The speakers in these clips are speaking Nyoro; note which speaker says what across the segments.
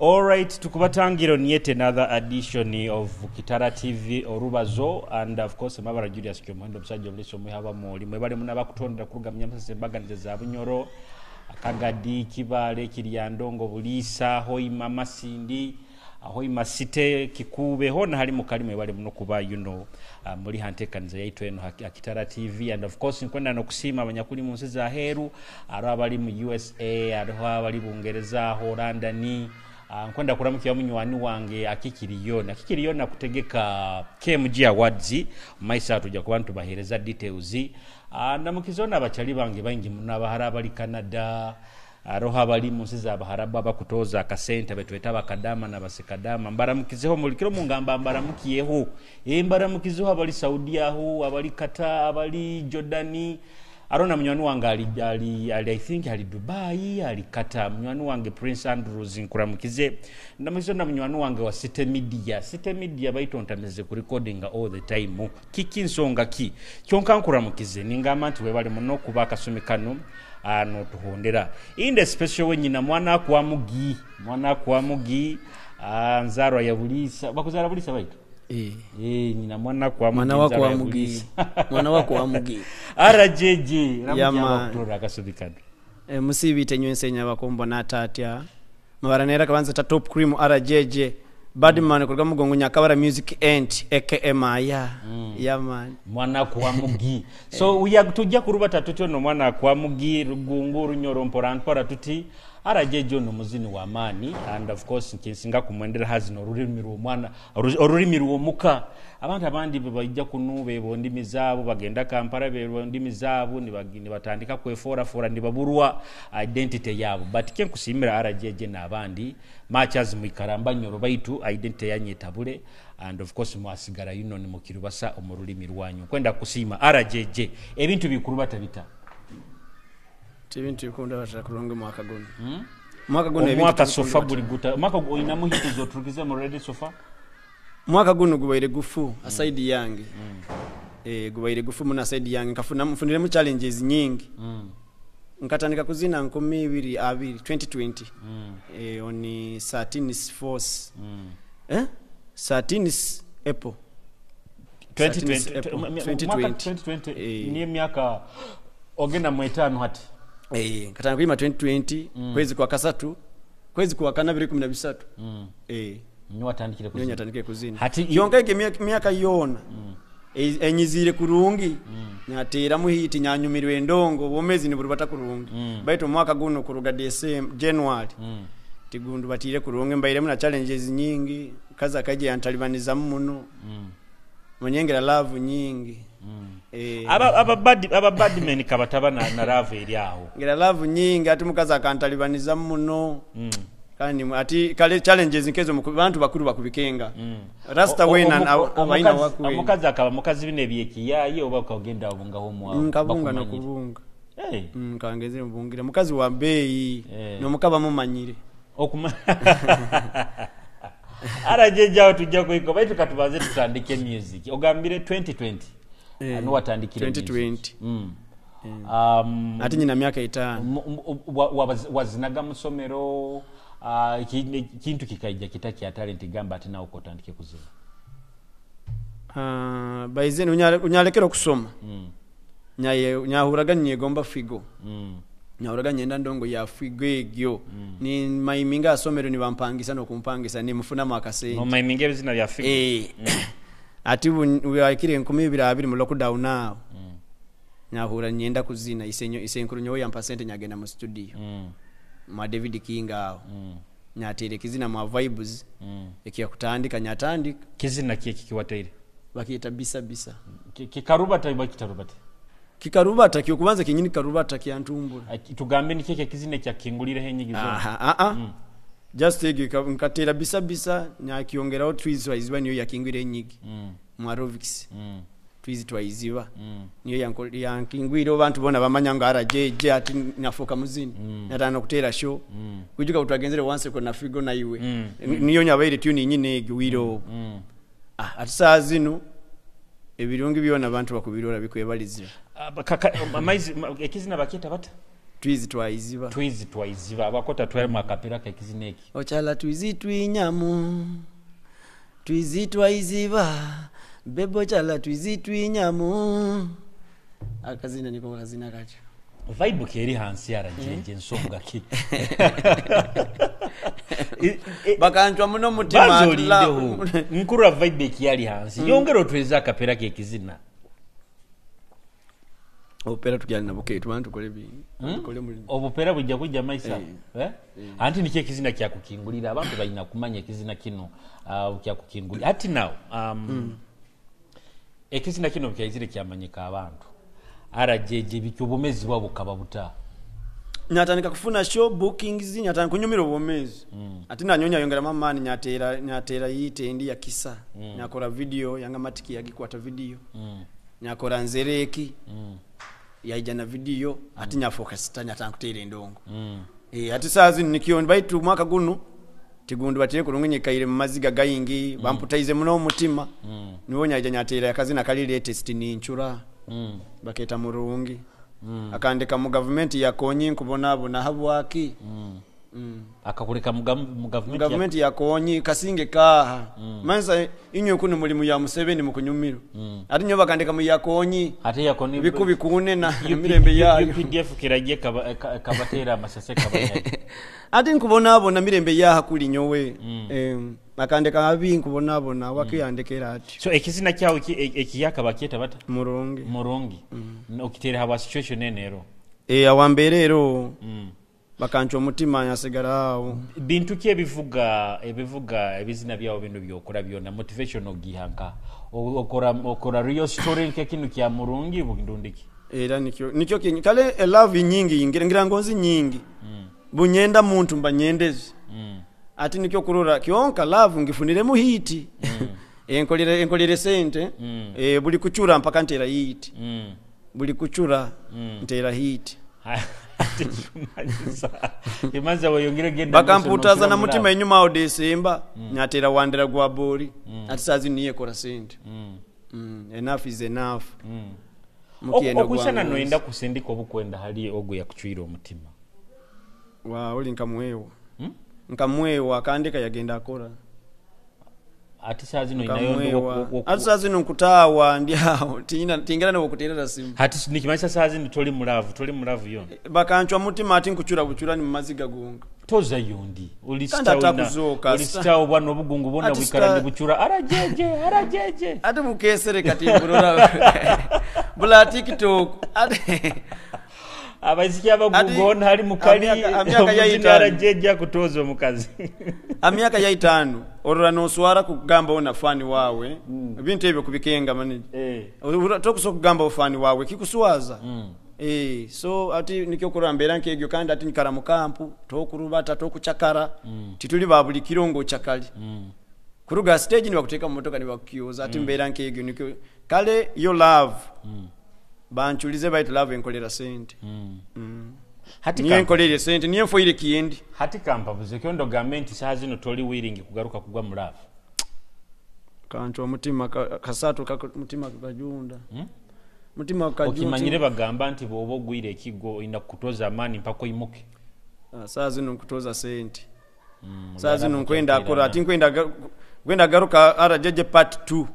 Speaker 1: Alright, tukubatangira on yet another edition of Kitara TV Orubazo, and of course Mabara Julius Kyomuhendo, omusajja omulisi omwihaba mwoli mwebale muna bakutondera kuruga munyamusase embaganiza za Bunyoro, Akagadi, Kibale, Kiryandongo, Buliisa, Hoima, Masindi, Hoima City, Kikube, hona hali mukali mwebale muno kuba muli hantekaniza yaitu eno Kitara TV. And of course nkwenda nokusiima abanyakuli mu nsi za heru, aro abali mu USA, ariho abali Bungereza, Holanda, ni nkwenda kuramukira munywani wange Akikiriyona. Akikiriyona kutegeka KMG Awards maisa tujja kuba ntubahereza details. Ndamukizona abachali bange baingi muno, abahara abali Canada, aroho abali mu nsi za Baharabu abakutoza akasente betweta bakadama na basekadama. Mbaramukizeho mulikiro mungamba mbaramukiyeho. Mbaramukizeho abali Saudi aho, abali Qatar, abali Jordani. Arona munywani wange ali I think ali Dubai, ali Qatar. Munywani wange Prince Andrews nkuramukize. Ndamukize na munywani wange wa City Media. City Media baitontamize ku recording all the time. Kiki nsonga ki? Kyonka nkuramukize ningamba nti webale muno kuba akasumi kano ano tuhondera. Inde special wenyina mwana kwa mugi, mwana kwa mugi, nzarwa ya Bulisa. Bakuzara Bulisa baitu? Nyina mwana kwa
Speaker 2: mwana
Speaker 1: mugi,
Speaker 2: wako
Speaker 1: nzarwa
Speaker 2: wa
Speaker 1: ya
Speaker 2: mugi.
Speaker 1: Bulisa.
Speaker 2: Mwana wako wa mugi.
Speaker 1: RJJ,
Speaker 2: Ya man.
Speaker 1: Kutora akasumi kano.
Speaker 2: Musibi tenywe nsenya bakombo natatya. Mabaranera kabanza ta Top Cream RJJ. Badman kuruga mugongo Nyakabara Music Ent aka Maya. Ya man.
Speaker 1: Mwana kwa mugi. So we are tujja kurubata tutyo no mwana kwa mugi rugungu runyoro mpora mpora tuti RJJ no muzini wa mani, and of course nkinsinga kumwendera hazino orulimi rw'omwana, orulimi rw'omuka. Abantu abandi bajja kunube bo ndimi zaabo bagenda Kampala be ndimi zaabo nibatandika kwefora fora nibaburwa identity yabo. But ke nkusimira RJJ n'abandi matches muikaramba nyoro baitu identity yanyetabule, and of course mwasigara yuno ni mukirubasa omurulimi rwanyu. Kwenda kusima RJJ ebintu bikurubata bita.
Speaker 2: Ebintu bikunda batara kulonge mwaka guno. Mwaka guno ebintu
Speaker 1: Omwaka
Speaker 2: bikunda
Speaker 1: sofa
Speaker 2: batara.
Speaker 1: guli guta. Mwaka oyina muhitu zoturukize mu ready sofa?
Speaker 2: Mwaka guno gubaire gufu aside yange. Gubaire gufu muna aside yange nkafuna mfuniremu challenges nyingi. Nkatandika kuzina nkumi ibiri abiri 2020. On 13 force. 13 April.
Speaker 1: 2020.
Speaker 2: April.
Speaker 1: Mwaka
Speaker 2: 2020.
Speaker 1: 2020. Ni myaka ogenda mu etaano hati.
Speaker 2: Nkatandika kuyima 2020, kwezi kwa kasatu, kwezi kwa kana biri kumi na bisatu.
Speaker 1: Niwe watandikire
Speaker 2: Niwe
Speaker 1: kuzina.
Speaker 2: nyatandikire kuzina.
Speaker 1: Hati
Speaker 2: Yonka ege myaka yona. Enyizire kurungi. Nyatera muhiti nyanyumirwe endongo bomezi ni burubata kurungi. Baitu mwaka guno kuruga December January. Tigundu batire kurungi mbairemu na challenges nyingi. Kaza kaje yantalibaniza muno. Munyengera love nyingi.
Speaker 1: Aba bad men kabataba na love eri aho.
Speaker 2: Ngera love nyingi ati mukaza akantalibaniza muno. Kandi ati kale challenges nkezo mu bantu bakuru bakubikenga. Rasta wena na abaina wakuwe.
Speaker 1: Omukazi akaba mukazi bine byekiyaye oba ukagenda obungaho mwa.
Speaker 2: Nkabunga no
Speaker 1: bakumanyire.
Speaker 2: kubunga. Nkangeze mbungira mukazi wa beyi. No mukaba mumanyire.
Speaker 1: RJJ aho tujja kuiko baitu katubaze tutandike music. Ogambire 2020. Ano watandikire music.
Speaker 2: 2020. Ati nyina myaka 5.
Speaker 1: Wazinaga musomero, kintu kikaija kitaki ya talent gamba ati nawe ukotandike kuzina.
Speaker 2: Baizeni unyalekera okusoma. Nyahuraga nyegomba figo. Nyahuraga nyenda ndongo ya figo egyo. Ni maiminga asomero ni bampangisa no kumpangisa ni mufuna makasente.
Speaker 1: No maiminga ebizina bya figo.
Speaker 2: Ati wakire enkumi ibiri abiri mu lockdown now. Nyahura nyenda kuzina isenkuru nyowe yampa sente nyagenda mu studio. Mwa David King aho. Nyatere kizina mwa vibes. Ekiya kutandika nyatandika.
Speaker 1: Kizina kiye kikiwateire.
Speaker 2: Bakiyita bisa bisa.
Speaker 1: Kikarubata iba kitarubata.
Speaker 2: Kikarubata kyo kubanza kinyini karubata kyantumbura.
Speaker 1: Tugambe ni keke kizina kya kingulire henyigizo.
Speaker 2: Aha, a a. Just take nkatera bisa bisa nyakiongeraho twizi twaizwa niyo yakingwire enyigi. Mwa Rovix. Twizi twaiziba. Niyo yankingwire abantu bona bamanya ngo RJJ ati nafoka muzini. Natana kutera show. Kujuka utwagenzere once ko na figo na iwe. Niyo nyabaire tune nyine egwiro. Ati saa zino ebirungi byona abantu bakubirora bikwebalizira.
Speaker 1: Amaizi, ekizina bakiyita bata?
Speaker 2: Twizi twaiziba.
Speaker 1: Twizi twaiziba abakota twalimu akapira kekizina eki.
Speaker 2: Ochala twizi twinyamu, twizi twaiziba, bebo chala twizi twinyamu. Akazina niko kazina kacho.
Speaker 1: Vibe keri hansi arajenje ensonga ki?
Speaker 2: Bakanchwa muno mutima.
Speaker 1: Banza olindeho. Nkurwa vibe ekiyali hansi. Yongera otweze akapera kekizina.
Speaker 2: Opera tukyali nabo ketu bantu tukole bingi. Tukole mulimu.
Speaker 1: Obupera bujja kujja maisa. Anti nikyo ekizina kyakukingulira abantu balina kumanya ekizina kino kyakukingulira. Ati now ekizina kino kyayizire kyamanyika abantu. Arajeje bityo obumezi bwabo bukaba buta.
Speaker 2: Nyatandika kufuna show bookings, nyatandika kunyumira obumezi. Ati nanyonya yongera mama nyatera yite ndi ya kisa. Nyakora video yanga matiki yagikwata video. Nyakora nzereki. Yaija na video ati nyafocus tanya kuteera endongo. Ati saazi nikyo baitu mwaka guno tigundu batire kulungi kaire mu maziga gayingi bamputaize muno omutima. Niwo nyaija nyateera yakazina kali latest ni nchura. Baketa murungi. Akandika mu government yakonyi nkubonabona habwaki.
Speaker 1: Akakuleka mu government
Speaker 2: government yakonyi kasinge kaha. Mansa inywe kuno mulimu ya Museveni mukunyumiro. Ati nyo bakandika mu yakonyi.
Speaker 1: Ate yakoni
Speaker 2: bikubi kunena mirembe yayo.
Speaker 1: UPDF kiraje kabatera amasase kabanya.
Speaker 2: Ati nkubonabona mirembe yaha kuli nyowe. Akandika abi nkubonabona wakiyandekera ati.
Speaker 1: So ekizina kyawe ekiyaka bakiyeta bata
Speaker 2: murungi.
Speaker 1: Murungi. Okitera hawa situation enero.
Speaker 2: Awamberero. Bakancho omutima nyasigara awo.
Speaker 1: Bintu ki ebivuga ebizina byawo bino byokora byona motivation ogihanka okora real story nke kinu kya murungi bundundiki.
Speaker 2: Era nikyo kale love nyingi ngira ngonzi nyingi. Bunyenda muntu mbanyendeze. Ati nikyo kurora kyonka love ngifuniremu hiti. Enkolere sente. Buli kuchura mpaka ntera hiti. Buli kuchura ntera hiti. Bakamputaza na mutima enyuma awo Desemba nyatera wandera gwa bori. Ati sazi niye kora sente. Enough is enough.
Speaker 1: Okusana noenda kusindika obukwenda hali ogu yakuchwira omutima.
Speaker 2: Wa oli nkamwewa. Nkamwewa akandika yagenda akora.
Speaker 1: Ati sazi no inayo
Speaker 2: ati sazi no nkutawa ndi awo tingera no kuterera simu.
Speaker 1: Ati nikimanyisa sazi ni toli mulavu yo.
Speaker 2: Bakanchwa mutima ati nkuchura buchura ni maziga gonga.
Speaker 1: Toza yondi ulisitawo bwana obugungu bona bwikara ndi buchura arajeje.
Speaker 2: Ati mukesere kati burora. Bula TikTok. Ati
Speaker 1: abaisikia abagugona hali mukali arajeje akutoza omukazi.
Speaker 2: Amyaka ya 5 orora noswara kugamba ona fani wawe. Ebintu ebyo kubikenga manene. Tokusoka kugamba ofani wawe kikuswaza. So ati nikyo kurambera nkegyo kandi ati nikara mukampu tokurubata tokuchakara. Tituli babuli kirongo chakali. Kuruga stage ni bakuteka mu motoka ni bakukyoza ati mbera nkegyo nikyo kale yo love. Banchulize baitu love enkolera sente. Hati niye nkolere sente niye mfoire kiendi.
Speaker 1: Hati kampa buze kyondo gamenti sazi no toli willing kugaruka kugwa mu love.
Speaker 2: Kancho mutima kasatu mutima kajunda. Mutima kajunda.
Speaker 1: Okimanyire bagamba nti bobo gwire ekigo ina kutoza amani mpako imuke.
Speaker 2: Sazi no kutoza sente. Sazi no nkwenda akora ati nkwenda garuka arajeje part 2.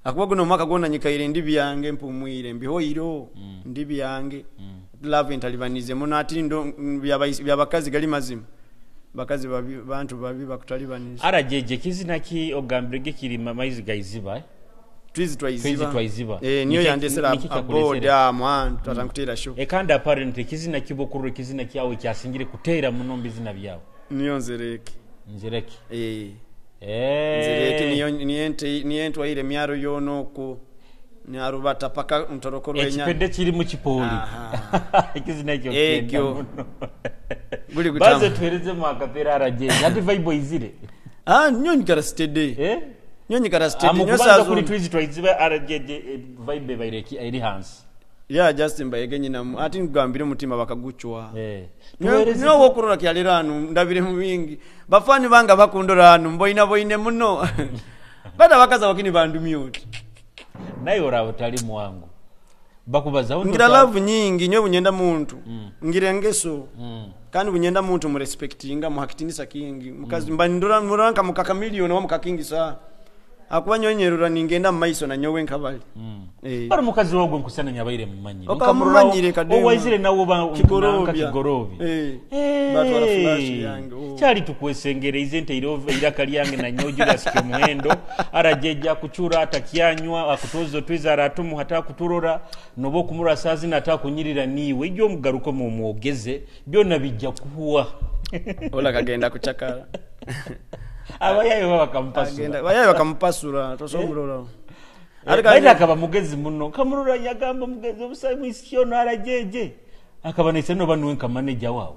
Speaker 2: Akuba guno mwaka gona nyikaire ndi byange mpumwire mbihoiro ndi byange. Love intalibanize muno ati ndo byabakazi gali mazima. Bakazi babi bantu babi bakutalibaniza.
Speaker 1: Arajeje kizina ki ogambirege kiri maizi gaiziba.
Speaker 2: Twizi twaiziba. Niyo yandesera aboda mwan tatankutera show.
Speaker 1: Ekanda apparently kizina kibokuru kizina kyawe kyasingire kutera muno mbizina byawe.
Speaker 2: Niyo nzereke.
Speaker 1: Nzereke.
Speaker 2: Nzereke niyo ntwaire myaro yono ku nyarubata paka ntorokoro enya.
Speaker 1: Ekipende kiri mu kipoli. Ekizina ekyo
Speaker 2: ekyo. Guli kutama.
Speaker 1: Baze tuhereze mu akapera arajeje. Ati vibe izire.
Speaker 2: Nyo nyikara steady. Nyo nyikara steady.
Speaker 1: Nyo sazo kuri twizi twiziba arajeje vibe baireki eri hansi.
Speaker 2: Yeah, Justin bayegenye na ati ngambire mutima bakaguchwa. Nyo wokurora kyaliranu ndabire mu bingi. Bafani banga bakundoranu mboina boine muno. Bada bakaza wakini bandu mute.
Speaker 1: Naye ora utali mwangu. Bakubazaho
Speaker 2: Ngira love nyingi nyowe bunyenda muntu. Ngira engeso. Kandi bunyenda muntu murespectinga muhakitinisa kingi. Mukazi mba ndora muranka mukaka million wa mukakingi sa. Akuba nyonyerura ningenda mu maiso na nyowe nkabali.
Speaker 1: Bari mukazi wawe nkusana nyabaire mumanyire.
Speaker 2: Okamumanyire kadema.
Speaker 1: Owaizire nawe oba
Speaker 2: Kigorobya.
Speaker 1: kigorobi.
Speaker 2: Batwara flash yange. Oh.
Speaker 1: Kyali tukwesengereize nteire iraka lyange na nyowe Julius Kyomuhendo arajeja kuchura atakyanywa akutoza otwiza aratumu hata kuturora nobo kumura sazi natakunyirira niwe ijyo omugaruko mu mwogeze byona bijja kuhuwa.
Speaker 2: Ola kagenda kuchakara.
Speaker 1: Abayayo bakampasura.
Speaker 2: Abayayo bakampasura tosomurora.
Speaker 1: Ariko akaba mugezi muno kamurora yagamba mugezi obusayi mwisikyo narajeje akaba nese no banuwe nka manager wawe.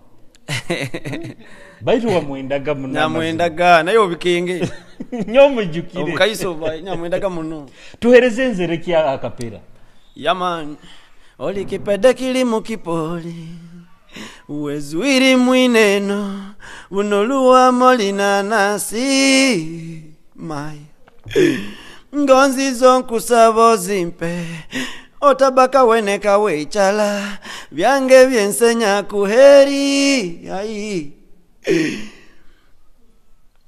Speaker 1: Baitu wamwendaga muno.
Speaker 2: Namwendaga nayo obikenge.
Speaker 1: Nyomujukire.
Speaker 2: Obukaiso nyamwendaga muno.
Speaker 1: Tuhereze nzereki akapera.
Speaker 2: Yaman oli kipede kilimu kipoli. Uwezuiri mwineno unoluwa molina nasi mai ngonzi zonkusabo zimpe otabaka weneka weichala byange byensenya kuheri ai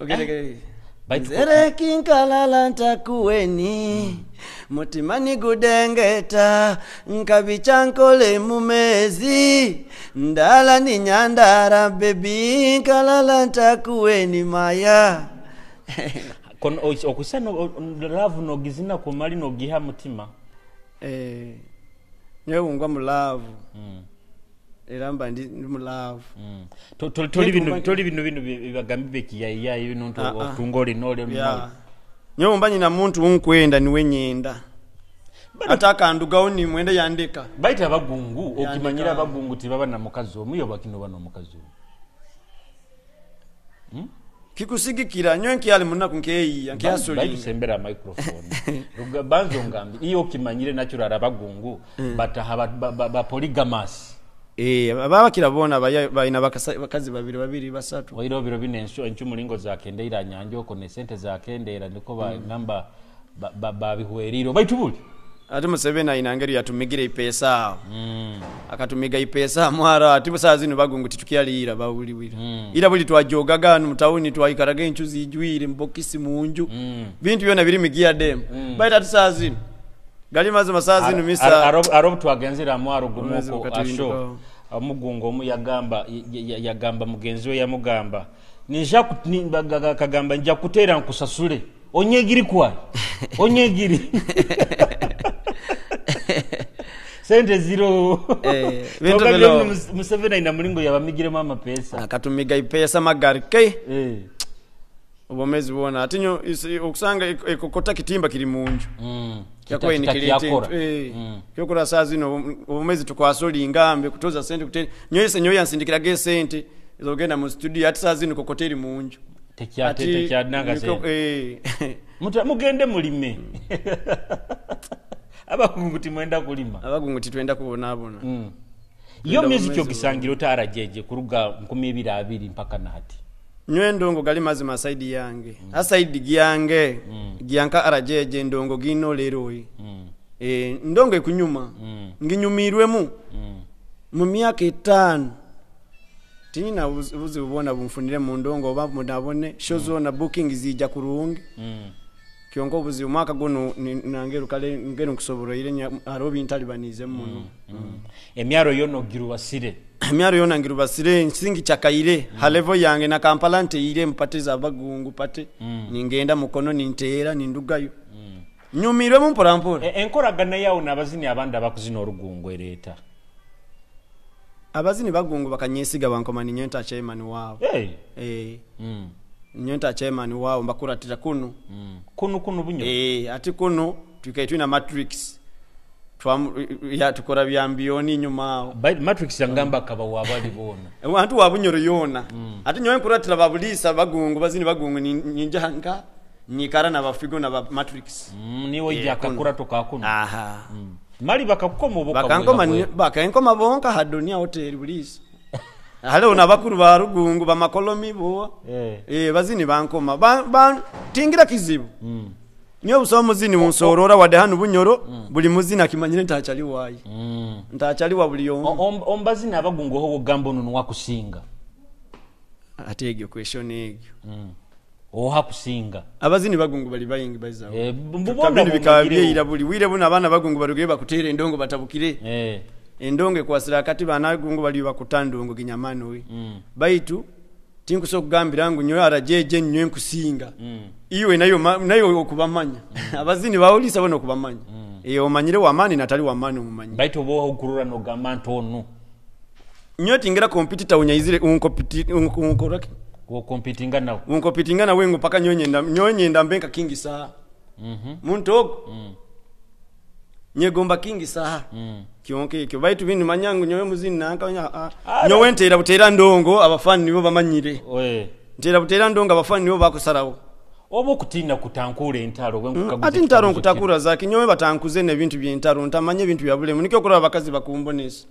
Speaker 2: okay. Nzereki nkalala ntakuweni mutima nigudengeta nkabicha nkole mumezi ndala ni nyandara bebi nkalala ntakuweni maya.
Speaker 1: Okusana love no gizina kumali no giha mutima.
Speaker 2: Nyewe ngwa mu love. Era mba ndi mu love.
Speaker 1: Toli bino bino bibagambi bekiyayiyayi bino nto otungoli nole nole.
Speaker 2: Nyewe mba nyina muntu unkwenda niwe nyenda. Ataka ndugaho ni mwenda yandika.
Speaker 1: Baita abagungu okimanyira abagungu tibaba na mukazi omuyo bakino bano mukazi.
Speaker 2: Kikusigikira nyowe nkiyali munaku nkeyiya nkiyasuli.
Speaker 1: Baitu sembera microphone. Ruga banzo ngambi iyo okimanyire natural abagungu bataha ba polygamous.
Speaker 2: Baba kirabona bayina bakazi babiri babiri basatu.
Speaker 1: Wairo biro bine enchumulingo za kendeira nyanjo ne sente za kendeira ndiko ba ngamba babihweriro baitu buli.
Speaker 2: Ati Museveni ayina ngeri yatumigire ipesa. Akatumiga ipesa mwara ati busaza zino bagungu titukyalira bawuliwira. Ira buli twajogaga mu tawuni twayikaraga enchuzi ijwire mbokisi munju. Bintu byona biri migia dem. Baita ati zino. Gali mazo masaza zino misa
Speaker 1: arob twagenzera mwaro gumoko asho. Omugungo omu yagamba yagamba mugenzi we yamugamba ninja kagamba nja kutera nkusasule onyegiri kwa onyegiri. Sente zero.
Speaker 2: Bintu bilo
Speaker 1: Museveni ina mulingo yabamigire mama pesa.
Speaker 2: Akatumiga ipesa magari ke. Obomezi bona atinyo okusanga ekokota kitimba kiri munju. Yakwe ni kirete. Kyokora saa zino obomezi tukwasoli ngambe kutoza sente kuteri. Nyoyese nyoya nsindikira sente ezogenda mu studio ati saa zino kokoteri munju.
Speaker 1: Tekyate nanga sente. Mugende mulime. Abakungu timwenda kulima.
Speaker 2: Abakungu titwenda kubonabona.
Speaker 1: Iyo music yogisangiro tarajeje kuruga 2020 mpaka na hati.
Speaker 2: Nywe ndongo gali mazima side yange. Aside yange. Giyanka arajeje ndongo gino lero. Ndongo ekunyuma. Nginyumirwemu. Mu myaka 5. Tinina buzibu bona bumfunire mu ndongo oba mudabone show zona booking zijja kurungi. Kyonko obuzibu mwaka guno nangeru kale ngero nkusoboroire arobi ntalibanize muno.
Speaker 1: Emyaro yono girubasire.
Speaker 2: Emyaro yona ngirubasire nsingi chakaire ha level yange na Kampala nteire mpate abagungu pate ningenda mukono ninteera nindugayo. Nyumirwe mu mpora mpora.
Speaker 1: Enkoragana yawo n'abazini abandi abakuzina orugungu ereta.
Speaker 2: Abazini bagungu bakanyesiga bankoma ni nyenta chairman wabo. Nyenta chairman wabo mbakuratira kuno.
Speaker 1: Kuno bunyo.
Speaker 2: Ati kuno tukaitwina matrix. Ya tukora byambioni nyuma awo.
Speaker 1: Matrix yangamba akaba wabali bona.
Speaker 2: Abantu wabunyoro yona. Ati nyowe nkuratira babulisa bagungu bazini bagungu ninja nka nyikara na bafigo na ba matrix.
Speaker 1: Niwe ija akakura toka kuno.
Speaker 2: Aha.
Speaker 1: Mali bakakukoma oboka.
Speaker 2: Bakankoma bakankoma bonka hadonia hotel bulisa. Hale nabakuru ba rugungu ba makolomi bo. Bazini bankoma. Ba tingira kizibu. Nyowe busaho muzini bunsorora wadde hanu Bunyoro, buli muzini akimanyire ntakyali waayi, ntakyali wa buli omu.
Speaker 1: Ombazini abagungu oho ogamba ono niwakusinga?
Speaker 2: Ate egyo question egyo.
Speaker 1: Oha kusinga?
Speaker 2: Abazini bagungu bali bayingi baizawo.
Speaker 1: Mbubona
Speaker 2: Kabindi bikaba
Speaker 1: bumanyirewo.
Speaker 2: Byeira buli wire buno abaana bagungu barugire bakuteera endongo batabukire. Endongo ekwasira akati, baana gungu bali bakuta ndongo ginyamani we. Baitu tinkusobola kugambira ngu nyowe arajeje nywe nkusinga. Iwe nayo nayo okubamanya, abazini bawulisa bona okubamanya. Omanyire wamani natali wamani omumanyi.
Speaker 1: Baitu oba okurora nogamba nti onu.
Speaker 2: Nyowe tingira competitor unyaizire unkoraki.
Speaker 1: Wocompetinga nawe.
Speaker 2: Uncompetinga nawe ngu paka nyowe nyenda, nyowe nyenda mbe nka King Saha. Muntu ogo nyegomba King Saha. Kyonka ekyo baitu bindi manya ngu nyowe muzini nanka nyowe nteera buteera ndongo, abafani nibo bamanyire. Nteera buteera ndongo, abafani nibo bakusarawo.
Speaker 1: Oba okutiina kutankura entalo?
Speaker 2: Ati ntaro nkutakura zaki? Nyowe batankuze n'ebintu by'entaro, ntamanye ebintu bya bulemu. Nikyo okuraba abakazi bakumbonesa,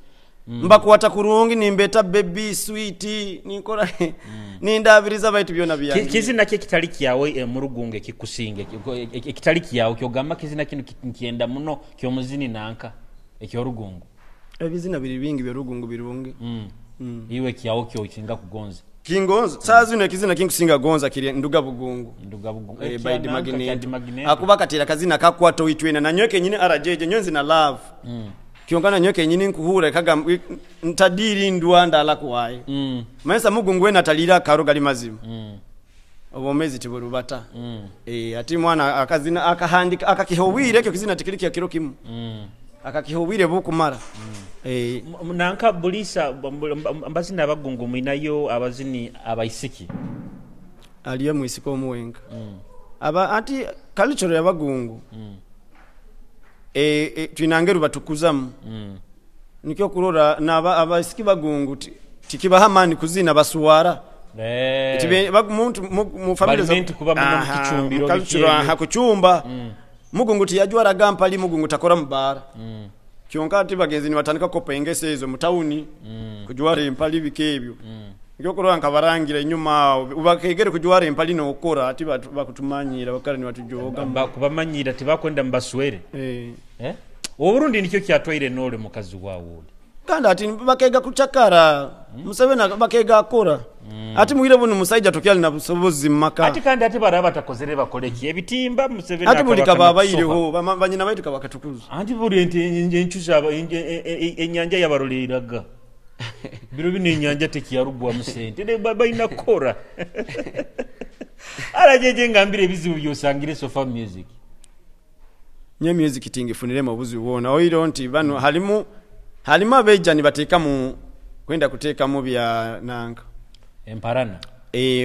Speaker 2: mbakwata kurungi, nimbeta baby sweet, ninkora nindabiriza, baitu byona byange.
Speaker 1: Kizina ki ekitali kyawe murugunga ekikusinga, ekitali kyawe kyogamba kizina kino nkyenda muno kyomuzini nanka ekyorugungu?
Speaker 2: Ebizina biri bingi byorugungu birungi.
Speaker 1: Iwe kyawe kyokinga kugonza?
Speaker 2: Kingonza saa zino ekizina kinkusinga gonza kiri Nduga Bugungu.
Speaker 1: Nduga Bugungu.
Speaker 2: By the
Speaker 1: Nanka
Speaker 2: Magneto.
Speaker 1: kya Magneto.
Speaker 2: Akuba katera kazina kakwata oitwena nanyowe kenyini arajeje nyowe nzina love. Kyonka nanyowe kenyini nkuhura kagamba ntadiri ndwa ndala kuwaye. Mansa mugungu wena atalira karo gali mazima. Obwomezi tiburubata. Ati mwana akazina akahandika akakihobwire ekyo kizina tikiri kya kiro kimu. Akakihobwire bukumara.
Speaker 1: Nanka bulisa mbazini abagungu mwinayo abazini abaisiki?
Speaker 2: Aliyo mwisiko omuwenka. Aba anti culture y'abagungu. Twinangeru batukuzamu. Nikyo kurora naba abaisiki bagungu tikibaha amani kuzina, basuwara. Muntu mu family
Speaker 1: Bali meant kuba muno mu
Speaker 2: Aha,
Speaker 1: kichumbiro
Speaker 2: mu culture,
Speaker 1: biki
Speaker 2: aha, kuchumba. Mugungu tiyajwara gampali, mugungu takora mubara. Kyonka ati bagenzi nibatandika kopa engese ezo mu tawuni, kujwara empali biki ebyo. Nikyo kurora nkabarangira enyuma awo ubakegere kujwara empali nokora ati bakutumanyira bakara nibatujoga.
Speaker 1: Kubamanyira tibakwenda mubaswere. Oburundi nikyo kyatwaire nole mukazi wawe oli.
Speaker 2: Kandi ati bakega kuchakara. Museveni bakega akora. Ati mwire buno musaija tokyali na busobozi mu maka.
Speaker 1: Ati kandi ati baraba batakozere bakoleki ebitimba Museveni
Speaker 2: Ati buli
Speaker 1: akabaka
Speaker 2: kaba
Speaker 1: na
Speaker 2: abayireho, banyina baitu kabakatukuza.
Speaker 1: Anti buli ente enchuza ennyanja yabaroleraga. Biro bino ennyanja tekiyarugwamu sente. Ne balina kukora. Arajeje ngambire ebizibu byosangire sofa music.
Speaker 2: Nye music tingifuniremu obuzibu bwona. Oiro nti bano halimu abeija nibateekamu kwenda kuteekamu bya nanka.
Speaker 1: Emparana.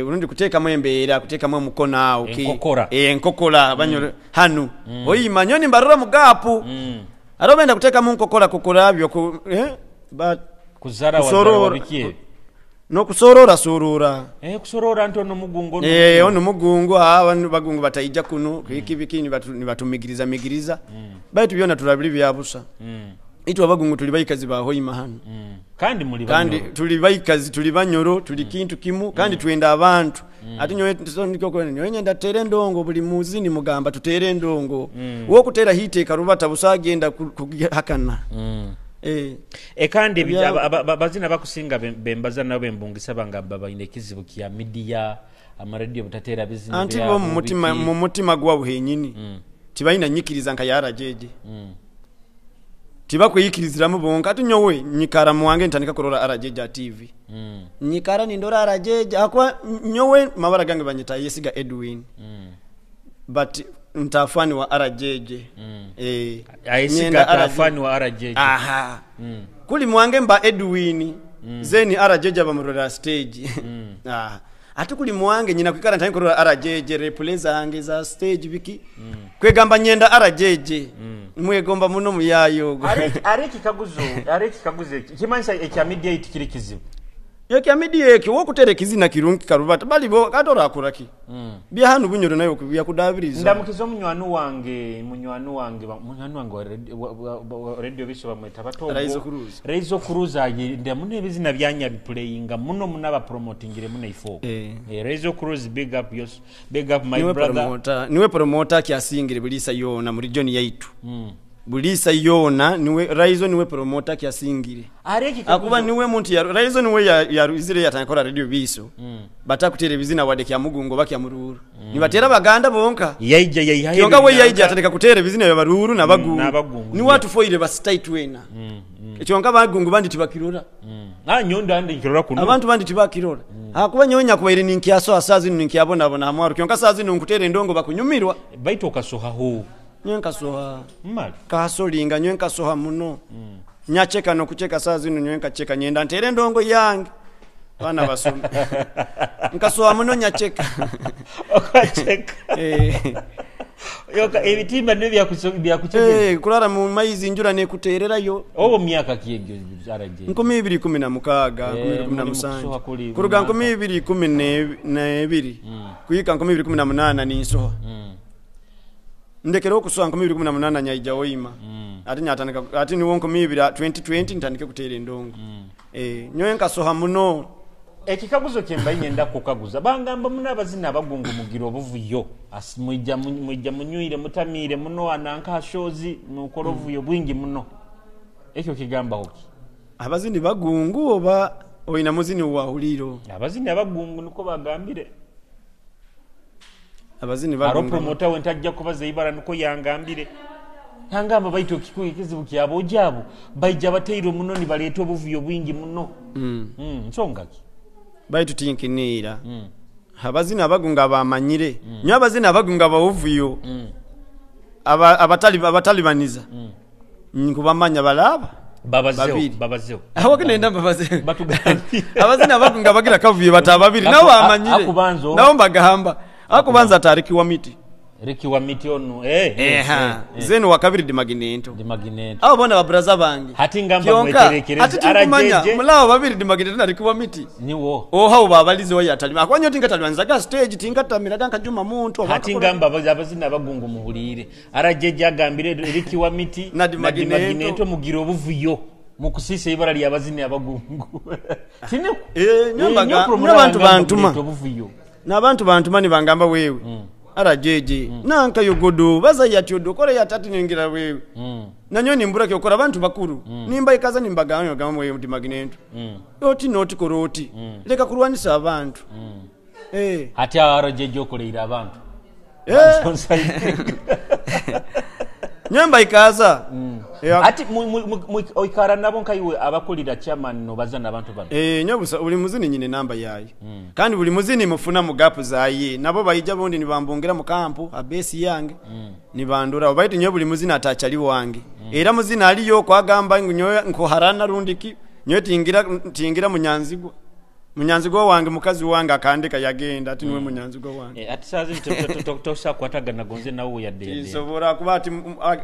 Speaker 2: Urundi kuteekamu embeera, kuteekamu omukono awo,
Speaker 1: Enkokora.
Speaker 2: Enkokora, banyoro, hanu. Oyima, nyoni mbarora mu gaapu. Aro benda kuteekamu nkokora kokora byo ku, ba
Speaker 1: Kuzara wa
Speaker 2: kusorora.
Speaker 1: wa biki?
Speaker 2: No kusorora sorora.
Speaker 1: Kusorora nti ono mugungu, ono mugungu.
Speaker 2: Ono mugungu, abantu bagungu bataija kuno, kiki biki nibatumigiriza migiriza. Baitu byona turabiri bya busa. Itwe abagungu tuli baikazi ba hoima hano.
Speaker 1: Kandi muli
Speaker 2: Kandi
Speaker 1: banyoro.
Speaker 2: tuli baikazi, tuli banyoro, tuli kintu kimu, kandi twenda abantu. Ati nyowe nikyo kwenda, nyowe nyenda tere ndongo buli muzini mugamba tutere ndongo. Wo kutera hite karubata busagenda kuhakana.
Speaker 1: Kandi bazina bakusinga bembaza nabo bembungisa bangamba balina ekizibu kya media, amaradio butatera bizina
Speaker 2: Anti
Speaker 1: bya
Speaker 2: bo mu mutima,
Speaker 1: biki.
Speaker 2: mu mutima gwa buhenyini. Tibalina nyikiriza nka yara jeje. Tibakweyikiriziramu bonka ati nyowe nyikara muwange ntandika kurora arajeje TV. Nyikara nindora arajeje akwa nyowe mabara gange banyita Yesiga Edwin. But ntafani wa arajeje.
Speaker 1: Ayesiga
Speaker 2: nyenda RJJ.
Speaker 1: ntafani wa arajeje.
Speaker 2: Aha. Kuli mwange mba Edwin. Zeni arajeje abamurora stage. Ati kuli mwange nyina kwikara ntandika kurora arajeje replay zange za stage biki. Kwegamba nyenda arajeje. Mwegomba muno muyayo.
Speaker 1: Are kikaguzo, are kikaguzo kimanyisa ekya media itikiri kizibu.
Speaker 2: Ekya media ekyo wokutera ekizina kirungi karubata bali bo katora akuraki. Bya hanu Bunyoro nayo byakudabiriza.
Speaker 1: Ndamukiza omunywani wange munywani wange munywani wange wa radio biso bamweta batogo.
Speaker 2: Raizo Cruz.
Speaker 1: Raizo Cruz ayenda muno ebizina byanya biplayinga muno muno abapromotingire muno ifo. Raizo Cruz, big up yos, big up my
Speaker 2: Niwe
Speaker 1: brother.
Speaker 2: Promoter, niwe promoter kyasingire bulisa yona muri John yaitu. Bulisa yona niwe Raizo, niwe promoter kyasingire.
Speaker 1: Areki.
Speaker 2: Akuba niwe muntu ya Raizo, niwe yaruzire yatangora radio biso. Batakutera ebizina wadde kya mugungo bakya mururu. Nibatera baganda bonka.
Speaker 1: Yaija yaihaye.
Speaker 2: Kyonka we yaija atandika kutera ebizina bya baruru n'abagungu.
Speaker 1: N'abagungu,
Speaker 2: Niwe atufoire basitaitwena. Kyonka bagungu bandi tibakirora.
Speaker 1: Ah, nyondo andi nkirora kuno.
Speaker 2: Abantu bandi tibakirora. Akuba nyonya kubaire ninkyaso asazi ninkyabonabona hamwaro. Kyonka sazi nunkutera endongo bakunyumirwa.
Speaker 1: Baitu okasohaho.
Speaker 2: Nyo nkasoha.
Speaker 1: Mmali.
Speaker 2: Kasolinga nyo nkasoha muno. Nyacheka nokucheka saa zino nyo nkacheka nyenda ntere endongo yange. Bana basome. Nkasoha muno nyacheka.
Speaker 1: Okacheka. Yoka ebitimba nibyo byakuchegeza.
Speaker 2: Kulala mu maizi njura nekutererayo.
Speaker 1: Obo myaka ki egyo RJ?
Speaker 2: 2016, 2017.
Speaker 1: Muri mukusoha kuli
Speaker 2: Kuruga
Speaker 1: mwaka.
Speaker 2: 2012. Kuyika 2018 ninsoha. Ndekera okusoha 2018 nyaija woima. Ati nyatandika ati niwo 2020 ntandike kutera endongo. Nyowe nkasoha muno.
Speaker 1: Ekikaguzo kye mbaye nyenda kukaguza bangamba muno abazina abagungu mugira obuvuyo. Mwija mwija munywire mutamire muno ananka shozi mukora obuvuyo bwingi muno. Ekyo kigamba hoki?
Speaker 2: Abazini bagungu oba oyina muzini wahuliro?
Speaker 1: Abazini abagungu niko bagambire.
Speaker 2: Abazini
Speaker 1: Aro
Speaker 2: bagungu.
Speaker 1: promoter we ntajja kubaza ibara niko yangambire. Yangamba baitu ekikuyu ekizibu kyabo ojabo baija bateire muno ni baleeta obuvuyo bwingi muno. Nsonga ki?
Speaker 2: Baitu tinkiniira. Abazini abagunga abamanyire. Nyo abazini abagunga bawuvuyo. Abatalibaniza. Nkubamanya balaba.
Speaker 1: Babazeho,
Speaker 2: Babiri.
Speaker 1: babazeho.
Speaker 2: Aho kinenda babazeho.
Speaker 1: Batugambye.
Speaker 2: Abazini abagunga bagira kavuyo batababiri. Nabo bamanyire.
Speaker 1: Akubanza oba?
Speaker 2: Nabo mbagamba. Akubanza tariki wa miti.
Speaker 1: Riki wa miti onu.
Speaker 2: Zeno wa kabiri di maginento.
Speaker 1: Di maginento.
Speaker 2: Abo bona babraza bange.
Speaker 1: Hati ngamba
Speaker 2: Kyonka,
Speaker 1: mweterekereze.
Speaker 2: hati tikumanya,
Speaker 1: RJJ.
Speaker 2: mulawo babiri di maginento na riki wa miti.
Speaker 1: Niwo.
Speaker 2: Oha ubabalize wa yatalima. Akwanya tinga talibanzaga stage tinga tamiraga nkajuma muntu oba
Speaker 1: Hati
Speaker 2: nkakora-
Speaker 1: ngamba abazina abagungu muhulire. RJJ agambire Riki wa miti
Speaker 2: Na di
Speaker 1: na di
Speaker 2: maginento.
Speaker 1: maginento mugira obuvuyo. Mukusisa ibara lya abazina abagungu. Tineko.
Speaker 2: Nyo mbaga-
Speaker 1: Nyo promoter
Speaker 2: nyo abantu
Speaker 1: wangamba
Speaker 2: bantuma.
Speaker 1: muleeta obuvuyo.
Speaker 2: N'abantu bantuma ni bangamba wewe. RJJ. Nanka yogodo baza yatyodo kora yatati ningira wewe. Nanyo nimbura kyokora abantu bakuru. Nimba ikaza nimbagamba gamba wewe ndi maginento. Oti noti koroti. Leka kurwanisa abantu.
Speaker 1: Ati RJJ okoleira abantu.
Speaker 2: Nyamba ikaza.
Speaker 1: Ati oikara nabo nkaiwe abakulira chairman no baza n'abantu bano.
Speaker 2: Nyobusa buli muzini nyine namba yaye. Kandi buli muzini mufuna mu gap zaye. Nabo bayija bondi nibambongera mu kampu abesi yange. Nibandura baitu nyo buli muzini atachali wange. Era muzini aliyo kwagamba nyo nkoharana rundiki nyo tingira munyanzigwa. Munyanzigwa wange mukazi wange akandika yagenda ati niwe munyanzigwa wange.
Speaker 1: Ati sazi tosakwatagana gonze nawe yadde yadde.
Speaker 2: Tisobora kuba ati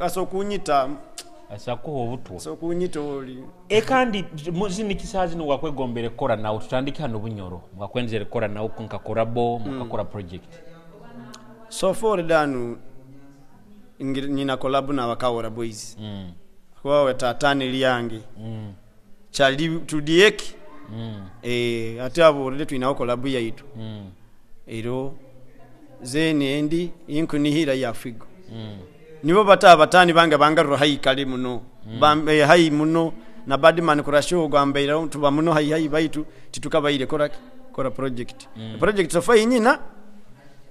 Speaker 2: asokunyita.
Speaker 1: Asakuha obutwa.
Speaker 2: Asokunyita oli.
Speaker 1: Kandi muzini kisazi ni wakwegombere kora nawe tutandike hano Bunyoro. Wakwenzere kora nawe nkakora bo mukakora project.
Speaker 2: So far danu nyina collab na Bakawora Boys. Kwa watatani liyange. Chali tudieki. Ate abo rero twinaho collab yaitu. Ero zene endi inkunihira ya figo. Nibo bata abatani bange bangarura hayi kale muno. Bambe hayi muno na Badman kurasho gwambeira tuba muno hayi hayi baitu titukabaire kora project. Project sofa nyina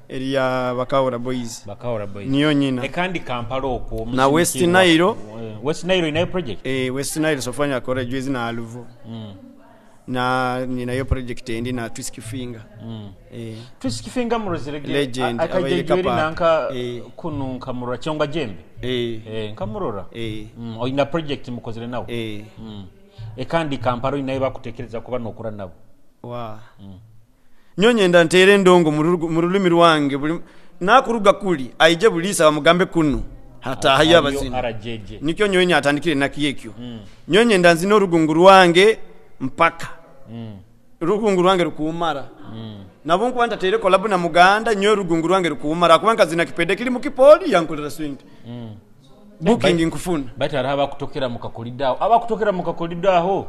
Speaker 2: eri ya Bakawora Boys.
Speaker 1: Bakawora Boys.
Speaker 2: Niyo nyina.
Speaker 1: Kandi Kampala okwo
Speaker 2: Na West Nile.
Speaker 1: West Nile inayo project.
Speaker 2: West Nile sofa nyakora juizi na Aluvo. Na ninayo project endi na Twiski Finger.
Speaker 1: Twiski Finger murozerege
Speaker 2: Legend,
Speaker 1: akaje
Speaker 2: abaire
Speaker 1: jweri
Speaker 2: kapa.
Speaker 1: nanka kunu nkamurora cyangwa jembe. Nkamurora. Oyina project mukozere nawe. Kandi Kampala inayo bakutekereza kuba nokura nabo.
Speaker 2: Wa. Nyonye ndantere ndongo mu rulimi rwange buli nakuruga kuli aije bulisa bamugambe kunu hata haya abazina.
Speaker 1: RJJ.
Speaker 2: Nikyo nyonye atandikire nakiyekyo. Nyonye ndanzino rugungu rwange mpaka. Rugungu rwange rukumara. Nabo nkuba ntateire collab na muganda, nyowe rugungu rwange rukumara, akuba nkazina kipede kiri mu kipoli yankolera sente. Booking nkufuna.
Speaker 1: Baitu hariho abakutokera mukakulidde aho, abakutokera mukakulidde aho.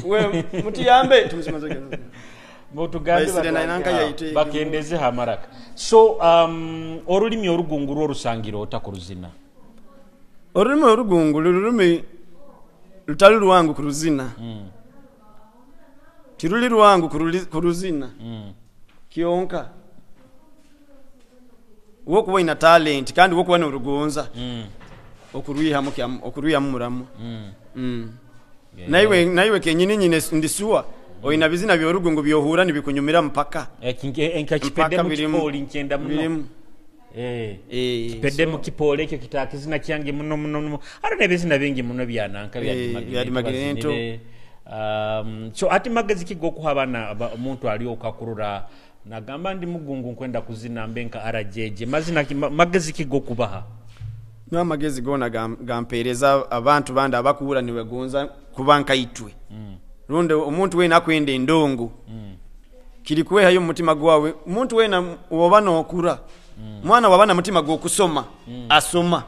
Speaker 2: We mutiyambe tumusimaze.
Speaker 1: Mutugambe.
Speaker 2: Baisire na nanka yaite.
Speaker 1: Bakendeze hamaraka. So olulimi orugungu rw'orusangira ota ku ruzina?
Speaker 2: Olulimi orugungu lulimi lutali lwangu ku ruzina. Tiruli lwangu ku ruzina. Kyonka wokuba ina talent kandi wokuba n'orugonza. Okurwihamu okurwihamu muramu. Naiwe kenyini nyine ndisuwa oina bizina by'orugungu byohura nibikunyumira mpaka.
Speaker 1: Enkakipedde
Speaker 2: Mpaka
Speaker 1: mu
Speaker 2: birimu.
Speaker 1: kipooli nkyenda muno.
Speaker 2: Birimu.
Speaker 1: Kipedde mu kipooli ekyo kitakizina kyange muno muno muno. Hariho n'ebizina bingi muno byananka bya
Speaker 2: Bya Dimagirento.
Speaker 1: Bazinire. So ati magezi ki gokuha abaana omuntu ali okakurura nagamba ndi mugungu nkwenda kuzina mbe nka RJJ, mazina ki, magezi ki gokubaha?
Speaker 2: Niyo amagezi gona gampereza abantu bandi abakuhura niwegonza kuba nkaitwe. Rundi omuntu wena akwenda endongo. Kiri kwehayo mu mutima gwawe. Omuntu wena woba nokura. Mwana waba na mutima gwokusoma, asoma.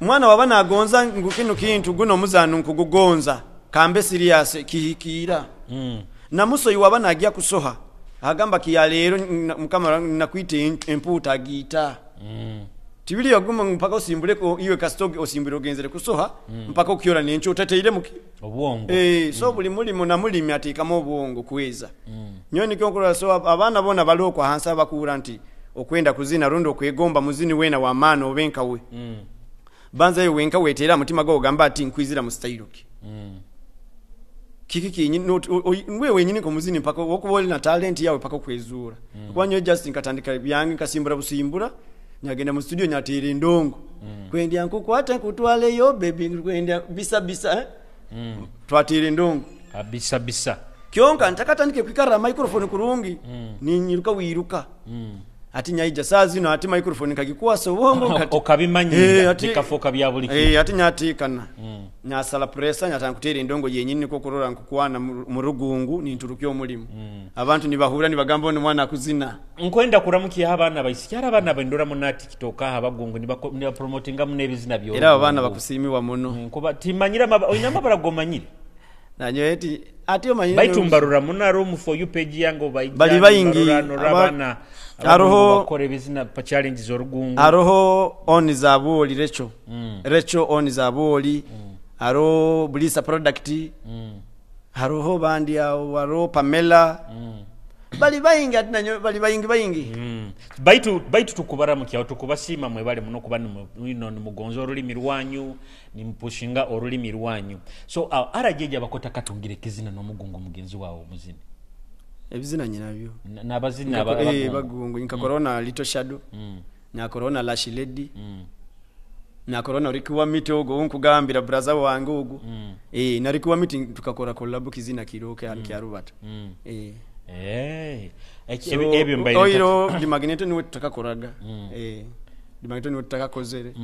Speaker 2: Mwana waba nagonza ngu kino kintu guno muzano nkugugonza kambe serious kihikira. Na musoyi waba nagiya kusoha agamba kiya leero mukama nakwite empuuta agiita. Tibiri yaguma mpaka osimbuleko iwe kasitoge osimbule ogenzere kusoha mpaka okyora nencho otateire muki
Speaker 1: obwongo.
Speaker 2: So buli mulimo na mulimi ateekamu obwongo kweza. Nyowe nikyo nkurora, so abaana bona bali okwo ahansi abakuura nti okwenda kuzina rundi okwegomba muzini wena w'amaani obe nkawe. Banza iwe wenka weteera mutima gwawe ogamba ati nkwizira mu style ki. Kiki kinyini, not, wewe wenyini ko muzini mpaka wokuba oli na talent yawe paka kwezuura. Kuba nyowe just nkatandika byange nkasimbura busimbura nyagenda mu studio nyateera endongo. Kwendya nkukwate nkutwaleyo baby kwendya bisa bisa? Twateera endongo.
Speaker 1: Kabisa bisa.
Speaker 2: Kyonka ntakatandike kwikarra microphone kurungi. Ninyiruka wiruka. Ati nyaija saa zino ati microphone nkagikwasa obwongo kati.
Speaker 1: Okabimanyira, bikafuuka bya buli kimu.
Speaker 2: Ati nyateekana. Nyasala pressure nyatanga kuteera endongo yenyini niko kurora nkukwana mu rugungu ninturukya omulimu. Abantu nibahura nibagamba ono mwana akuzina.
Speaker 1: Nkwenda kuramukiya abaana baisiki, hari abaana bendora mu na TikTok aha abagungu nibapromotinga mu n'ebizina byo.
Speaker 2: Era abo baana bakusiimiwa muno.
Speaker 1: Nkuba timanyira oyina amabara gomanyire.
Speaker 2: Nanyowe ati ati omanyire
Speaker 1: Baitu mbarura muno ari omu for you page yange obaija
Speaker 2: Bali bayingi,
Speaker 1: mbarura nora abaana
Speaker 2: Haroho
Speaker 1: bakora ebizina pa challenge z'orugungu.
Speaker 2: Haroho on zaboli recho. Recho on zaboli. Haro Bulisa product. Haroho bandi awo, haro Pamela. Bali bayingi ati nanyo bali bayingi bayingi.
Speaker 1: Baitu tukubara mu kyawo tukubasiima mwebale muno kuba ino nimugonza olulimi lwanyu, nimupushinga olulimi lwanyu. So RJJ abakota katungire kizina n'omugungu mugenzi wawe omuzini.
Speaker 2: Ebizina nyinabyo.
Speaker 1: N'abazina abagungu.
Speaker 2: Bagungu. Nka corona Little Shadow. Na corona Lash Lady. Na corona Ricky Miti ogo nkugambira brother wange ogo. Na Ricky Miti tukakora collab kizina kiroke mm. Kyarubata. So,
Speaker 1: Ebyo mbaire
Speaker 2: oiro di Magneto niwe tutakakoraga. Di Magneto niwe tutakakozere.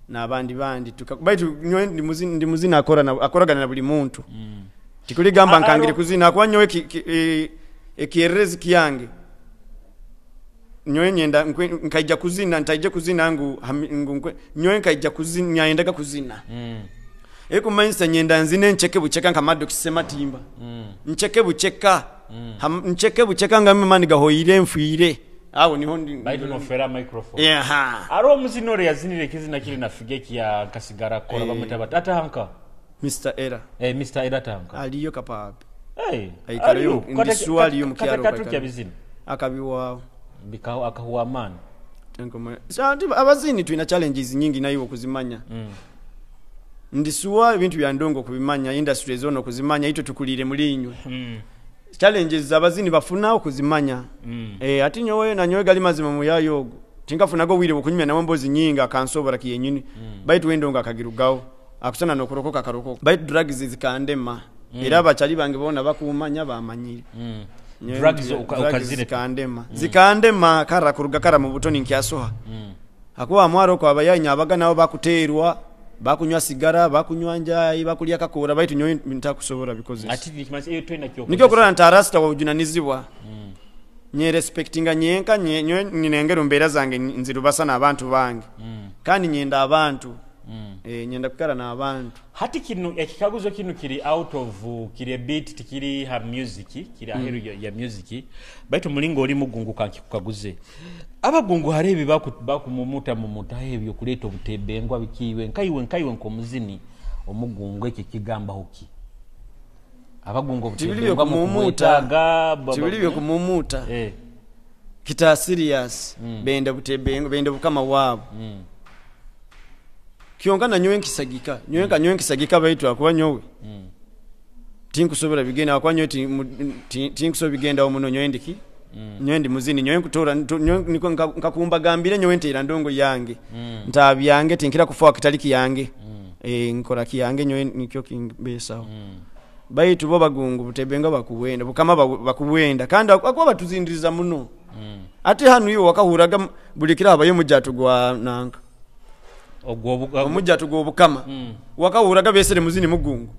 Speaker 2: N'abandi bandi baitu nyowe ndi ndi muzina akora na, akoragana na buli muntu. Tikuligamba nkangire kuzina kuba nyowe ekierezi kiyange. Nyowe nyenda nkaija kuzina, ntaije kuzina ngu, ngu nyowe nkaija kuzina, nyayendaga kuzina. Ekumanyisa nyenda nzine ncheke bucheka nka Maddox Sematimba. Ncheke bucheka. Ncheke bucheka nga mani gahoire mfuire. Awo niho ndi
Speaker 1: Baitu no fera microphone.
Speaker 2: Yeah.
Speaker 1: Aro muzino re yazinire kizina kiri na figeki ya nkasigara kora bamwita bati atahanka.
Speaker 2: Mr. Era.
Speaker 1: Mr. Era atahanka.
Speaker 2: Aliyo kapapi. Aikarayo,
Speaker 1: Aliyo.
Speaker 2: ndisuwa aliyo mu kyaro
Speaker 1: Kata
Speaker 2: kaikara.
Speaker 1: kya bizina.
Speaker 2: Akabiwao.
Speaker 1: Bikaho akahuwa amani.
Speaker 2: Tenkoma. So, ati abazini tulina challenges nyingi nayo okuzimanya. Ndisuwa ebintu bya ndongo kubimanya, industry zone okuzimanya, itwe tukulire muri inywe. Challenges abazini bafuna okuzimanya. Ati nyowe na nyowe gali mazima mu yayo ogo. Tinkafunago wire bukunyumya nawe mbozi nyinga akansobora kiyenyini. Baitu wendo nga akagirugaho. Akusana nokurokoka akarokoka. Baitu drugs zikandema. Era abachali bange bona bakumanya bamanyire. Nyowe
Speaker 1: Drugs
Speaker 2: ndi- drugs
Speaker 1: ukazire.
Speaker 2: zikandema. Zikandema kara kuruga kara mu butoni nkyasoha. Akuba amwaro kwa abayanya abaga nabo bakuterwa. Bakunywa sigara, bakunywa njayi, bakulya kakora, baitu nyowe ntakusobora bikozesa.
Speaker 1: Ati nikimanyisa eyo toina kyokozesa.
Speaker 2: Nikyo kurora nti arasita wabujunanizibwa. Nye respectinga nyenka, nyowe ninengera mbeera zange nzirubasa n'abantu bange. Kandi nyenda abantu. Nyenda kukara n'abantu.
Speaker 1: Hati kino ekikaguzo kino kiri out of, kiri a bit tikiri ha music, kiri aheru ya music. Baitu mulingo oli mugungu kankikukaguze. Abagungu hari ebi bakumumuta mumuta ebyo kuleta obutebengwa bikiwe nkaiwe nkaiwe nkomuzini omugungu ekyo kigamba hoki. Abagungu
Speaker 2: Tibiri
Speaker 1: obutebengwa
Speaker 2: byo kumumuta.
Speaker 1: mukumwetaaga,
Speaker 2: Tibiri byo kumumuta. Kita serious. Benda butebengwa, benda bukama wabo. Kyonka na nyowe nkisagika. Nyowe nka nyowe nkisagika baitu akuba nyowe. Tinkusobora bigenda akuba nyowe tinkusobora bigenda muno nyowe ndiki. Nyowe ndi muzini, nyowe nkutora, nyowe niko nkakumbagambire nyowe ntera ndongo yange. Ntabyange tinkira kufa kitaliki yange. Nkora kiyange nyowe nikyo kimbesaho. Baitu bo bagungu butebenga bakuwenda, bukama bakuwenda kandi akuba batuzindiriza muno. Ate hano iwe wakahuraga buli kira abaye mujato gwa nanka.
Speaker 1: Ogwo
Speaker 2: Omujato gwa obukama. Wakahuraga besere muzini mugungu.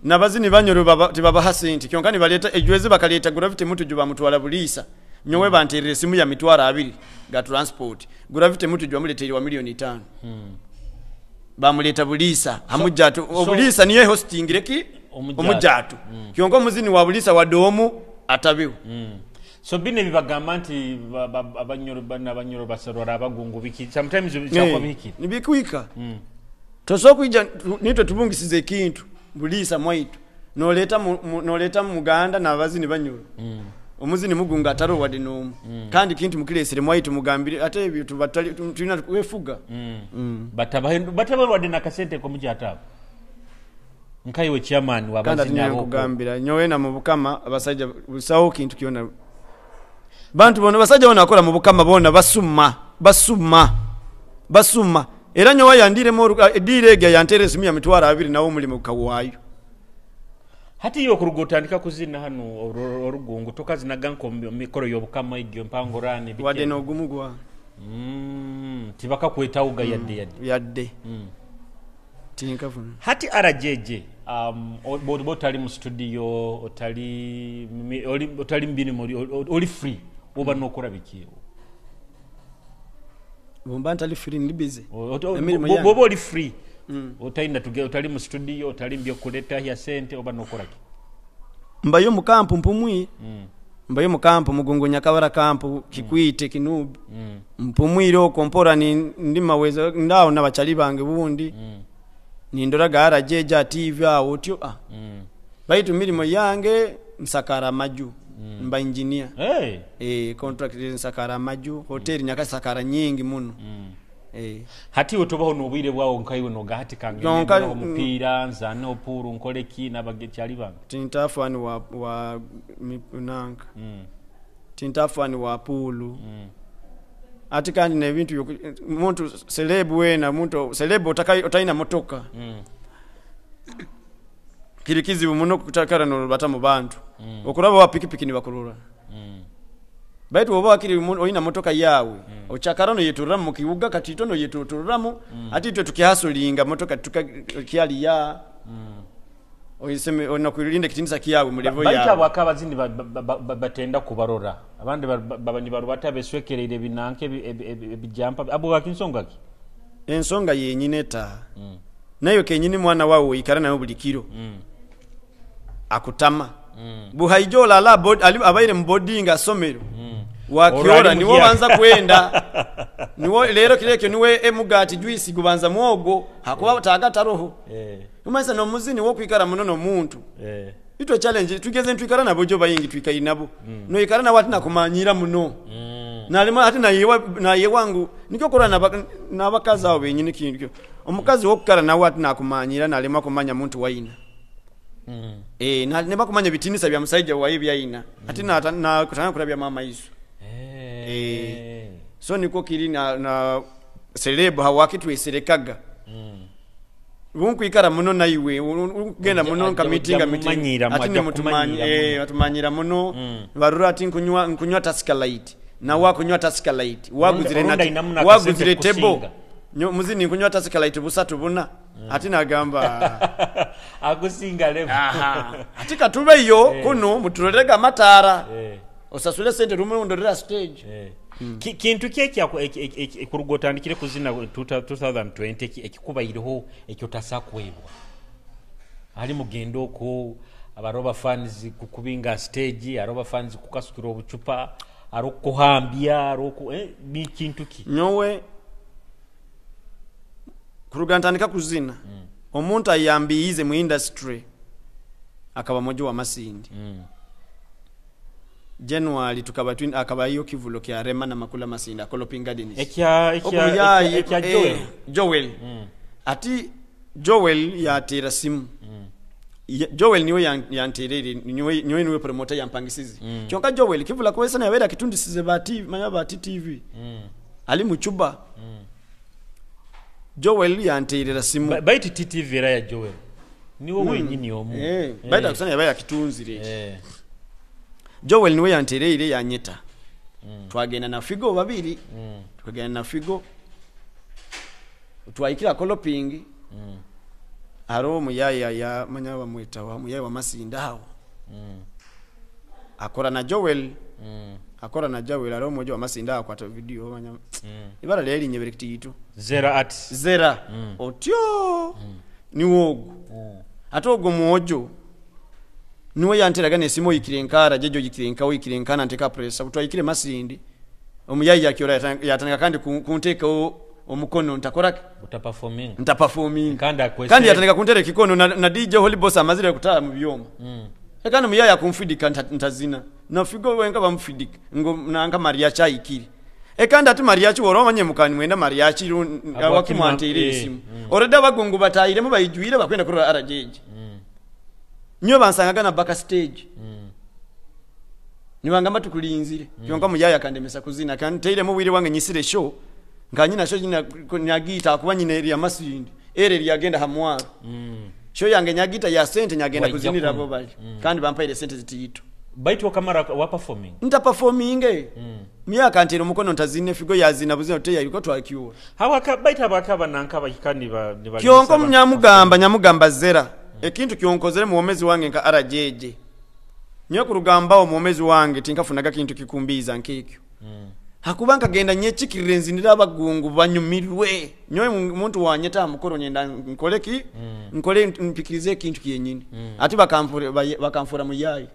Speaker 2: Nabazini banyoro tibabaha sente kyonka nibaleta ejweze bakaleta Gravity Mutuju bamutwala Buliisa. Nyowe banterere simu ya mitwaro 2 ga transport. Gravity Mutuju bamuletere wa milioni 5. Bamuleta Buliisa hamujato. Obuliisa niye hosting reki
Speaker 1: Omujato.
Speaker 2: Omujato. Kyonka omuzini wa Buliisa wa domu atabiho.
Speaker 1: So bine bibagamba nti abanyoro bana abanyoro basarwara abagungu biki sometimes byakwa biki.
Speaker 2: Nibikwika. Tosobola kwija nitwe tubungisize ekintu Buliisa mwaitu. Noleta noleta Muganda n'abazini banyoro. Omuzini mugunga ataro wadde n'omu. Kandi kintu mukilesere mwaitu mugambire ate ebyo tubatali tulina kwefuga.
Speaker 1: Batabahe wadde nakasente ko mujata. Nkaiwe chairman wa
Speaker 2: Kandi
Speaker 1: bazini
Speaker 2: ate
Speaker 1: abo.
Speaker 2: nkugambira nyowe na mu bukama abasajja busawo kintu kyona. Bantu bona basajja bona akola mu bukama bona basuma, basuma. Basuma. Era nyowe yandiremo edire egya yantere esimu ya mitwaro 2 nawo omulimu kawaayo.
Speaker 1: Hati iyo kurugo otandika kuzina hano orugungu tokazinaga nko mikoro y'obukama egyo mpangorane biki.
Speaker 2: Wadde n'ogumu gwa.
Speaker 1: Tibakakwetawuga yadde yadde.
Speaker 2: Yadde. Tinkafuna.
Speaker 1: Hati RJJ, otali mu studio, otali mbini muri, oli free, oba nokora biki?
Speaker 2: Bomba ntali free ndi busy. Emirimu yange.
Speaker 1: Boba oli free. Otalina tuge, otali mu studio, otali mbyo kuleta ya sente oba nokora ki?
Speaker 2: Mbayo mu kampu mpumwi. Mbayo mu kampu Mugungu Nyakabara kampu Kikwite Kinubi. Mpumwire okwo mpora ni ndi maweza ndawo n'abachali bange bundi. Nindoraga RJJ TV awo otyo. Baitu mirimo yange nsakara maju. Mba engineer.
Speaker 1: Hey.
Speaker 2: Contract nsakara maju, hotel nyakasakara nyingi muno.
Speaker 1: Hati otobaho n'obwire bwawo nkaiwe noga hati kange
Speaker 2: Nonka,
Speaker 1: ngende omupiira, nzane opuru, nkole ki n'abagekyali bange.
Speaker 2: Tintafani wa nanka. Tintafani wa pulu. Ati kandi n'ebintu muntu celeb wena, muntu celeb otalina motoka. Kiri kizibu muno kutakara n'olubata mu bantu. Okulaba wa pikipiki ni bakulula. Baitu oba wakiri olina motoka yawe. Ochakara no yetururamu mu kibuga kati itono yetururamu. Ati itwe tukihasulinga motoka tukakyali ya. Oyiseme onakulinda kitinisa kiyawe mu level
Speaker 1: Baita
Speaker 2: yawe.
Speaker 1: abo akabazini batenda kubarora. Abandi ni barubata beswekereire binanke ebijampa. Abo bakinsonga ki?
Speaker 2: Ensonga yenyine ta. Nayo kenyini mwana wawe oikara nayo buli kiro. Akutama. Buhaijola ala ali abaire mu boarding asomero. Wakiora
Speaker 1: Olwali
Speaker 2: niwo
Speaker 1: mukia.
Speaker 2: banza kwenda. Niwo lero kireke niwe emugati juice gubanza mwogo hakuba tagata roho. Umanza no muzini wo kwikara muno no muntu. Itwe challenge tugeze ntwikara nabo jo bayingi twikayi nabo. No ikara na wati nakumanyira muno. Nalima ati nayewa nayewangu nikyo kora nabakazi abo benyini kintu. Omukazi wo kukara nawe ati nakumanyira nalima kumanya muntu waina. Na neba kumanya bitinisa bya musaija wayi byaina. Ati na kutana kurabya mama isu. So niko kiri na celeb hawakitweserekaga. Bunkwikara muno naiwe, ugenda muno nka meeting,
Speaker 1: Ojja
Speaker 2: meeting.
Speaker 1: mumanyira,
Speaker 2: Ati
Speaker 1: mwajja
Speaker 2: ni mutumanyi,
Speaker 1: kumanyira muno.
Speaker 2: atumanyira muno. Barura ati nkunywa Tusker Light. Na wa kunywa Tusker Light. Waguzire
Speaker 1: Orunda
Speaker 2: na
Speaker 1: inamuna
Speaker 2: waguzire
Speaker 1: akasente
Speaker 2: table.
Speaker 1: kusinga.
Speaker 2: Muzini nkunywa tasikalaiti busatu buna. Ati nagamba
Speaker 1: Agusinga level.
Speaker 2: Ati katubeyo kuno mutulorega amatara. Osasule sente rumu ndorera stage.
Speaker 1: Kintu ki kuruga otandikire kuzina 2020 ekikubaireho ekyo tasakwebwa? Ali mugendo okwo abaroba fans kukubinga stage, aroba fans kukasukira obucupa, arokuhambya, aroku ni kintu ki?
Speaker 2: Nyowe kuruga ntandika kuzina omuntu ayambiize mu industry akaba mojo wa Masindi. January tukaba twin akaba hiyo kivulo kya Rema na Makula Masindi Akoloping Gardens.
Speaker 1: Ekya Joel.
Speaker 2: Joel. Ati Joel yatera simu. Joel niwe yanterere, niwe promoter yampangisize. Kyonka Joel kivula kwesa na yabera kitundisize bati manya bati TV. Ali muchuba. Joel yanterera simu.
Speaker 1: Baiti TTV era ya Joel. Niwe wenyini omu.
Speaker 2: Baita kusana yabera kitunzire. Joel niwe yantereire yanyeta. Twagenda na Figo babiri. Twagenda na Figo. Twaikira Koloping. Aro muyaya ya manya bamweta wa muyaya wa Masinda aho. Akora na Joel. Akora na Joel aro mojo wa Masinda akwata video manya. Ibara leli nyebere kititu.
Speaker 1: Zera at
Speaker 2: Zera. Otyo. Ni wogo. Atogo muojo. Niwe yanteraga nesimo yikire nkara jejo yikire nkawo yikire nkana nteka pressure utwayikire Masindi. Omuyayi yakyora yatanga kandi kunteka omukono ntakora
Speaker 1: utaperforming.
Speaker 2: Ntaperforming.
Speaker 1: Kandi
Speaker 2: yatanga kuntere kikono na DJ Holy Boss amazire kutala mu byoma. Kandi muyayi akumfidika ntazina. Na Figo wenka bamfidika ngo nanka mariachi ayikire. Kandi ati mariachi woro manye mukani mwenda mariachi wakimwantere isimu. Already abagungu batayiremo bayijuire bakwenda kurora RJJ. Nyo bansangaga na back stage. Niwangamba tukulinzire. Kyonka muyaya kandemesa kuzina kanteire mu wire wange nyisire show. Nganyina show nyina nyagita akuba nyina eri Masindi. Ere lyagenda hamwaro. Show yange nyagita ya sente nyagenda kuzinira abo bali. Kandi bampaire sente zitiyito.
Speaker 1: Baitu wakamara wa performing.
Speaker 2: Nta performing. Muyaya kantera omukono ntazine Figo yazina buzina teya yuko twakiwa.
Speaker 1: Hawaka baita bakaba nankaba kikani ba
Speaker 2: Kyonko nyamugamba Zera. Ekintu kyonkozere muomezi wange nka RJJ. Nyo kurugamba omuomezi wange tinkafunaga kintu kikumbiza nkekyo. Hakuba nkagenda nyekikirire nzinira abagungu banyumirwe. Nyowe muntu wanyeta mukoro nyenda nkoleki nkole mpikirize ekintu kiyenyini. Ati bakamfura muyayi.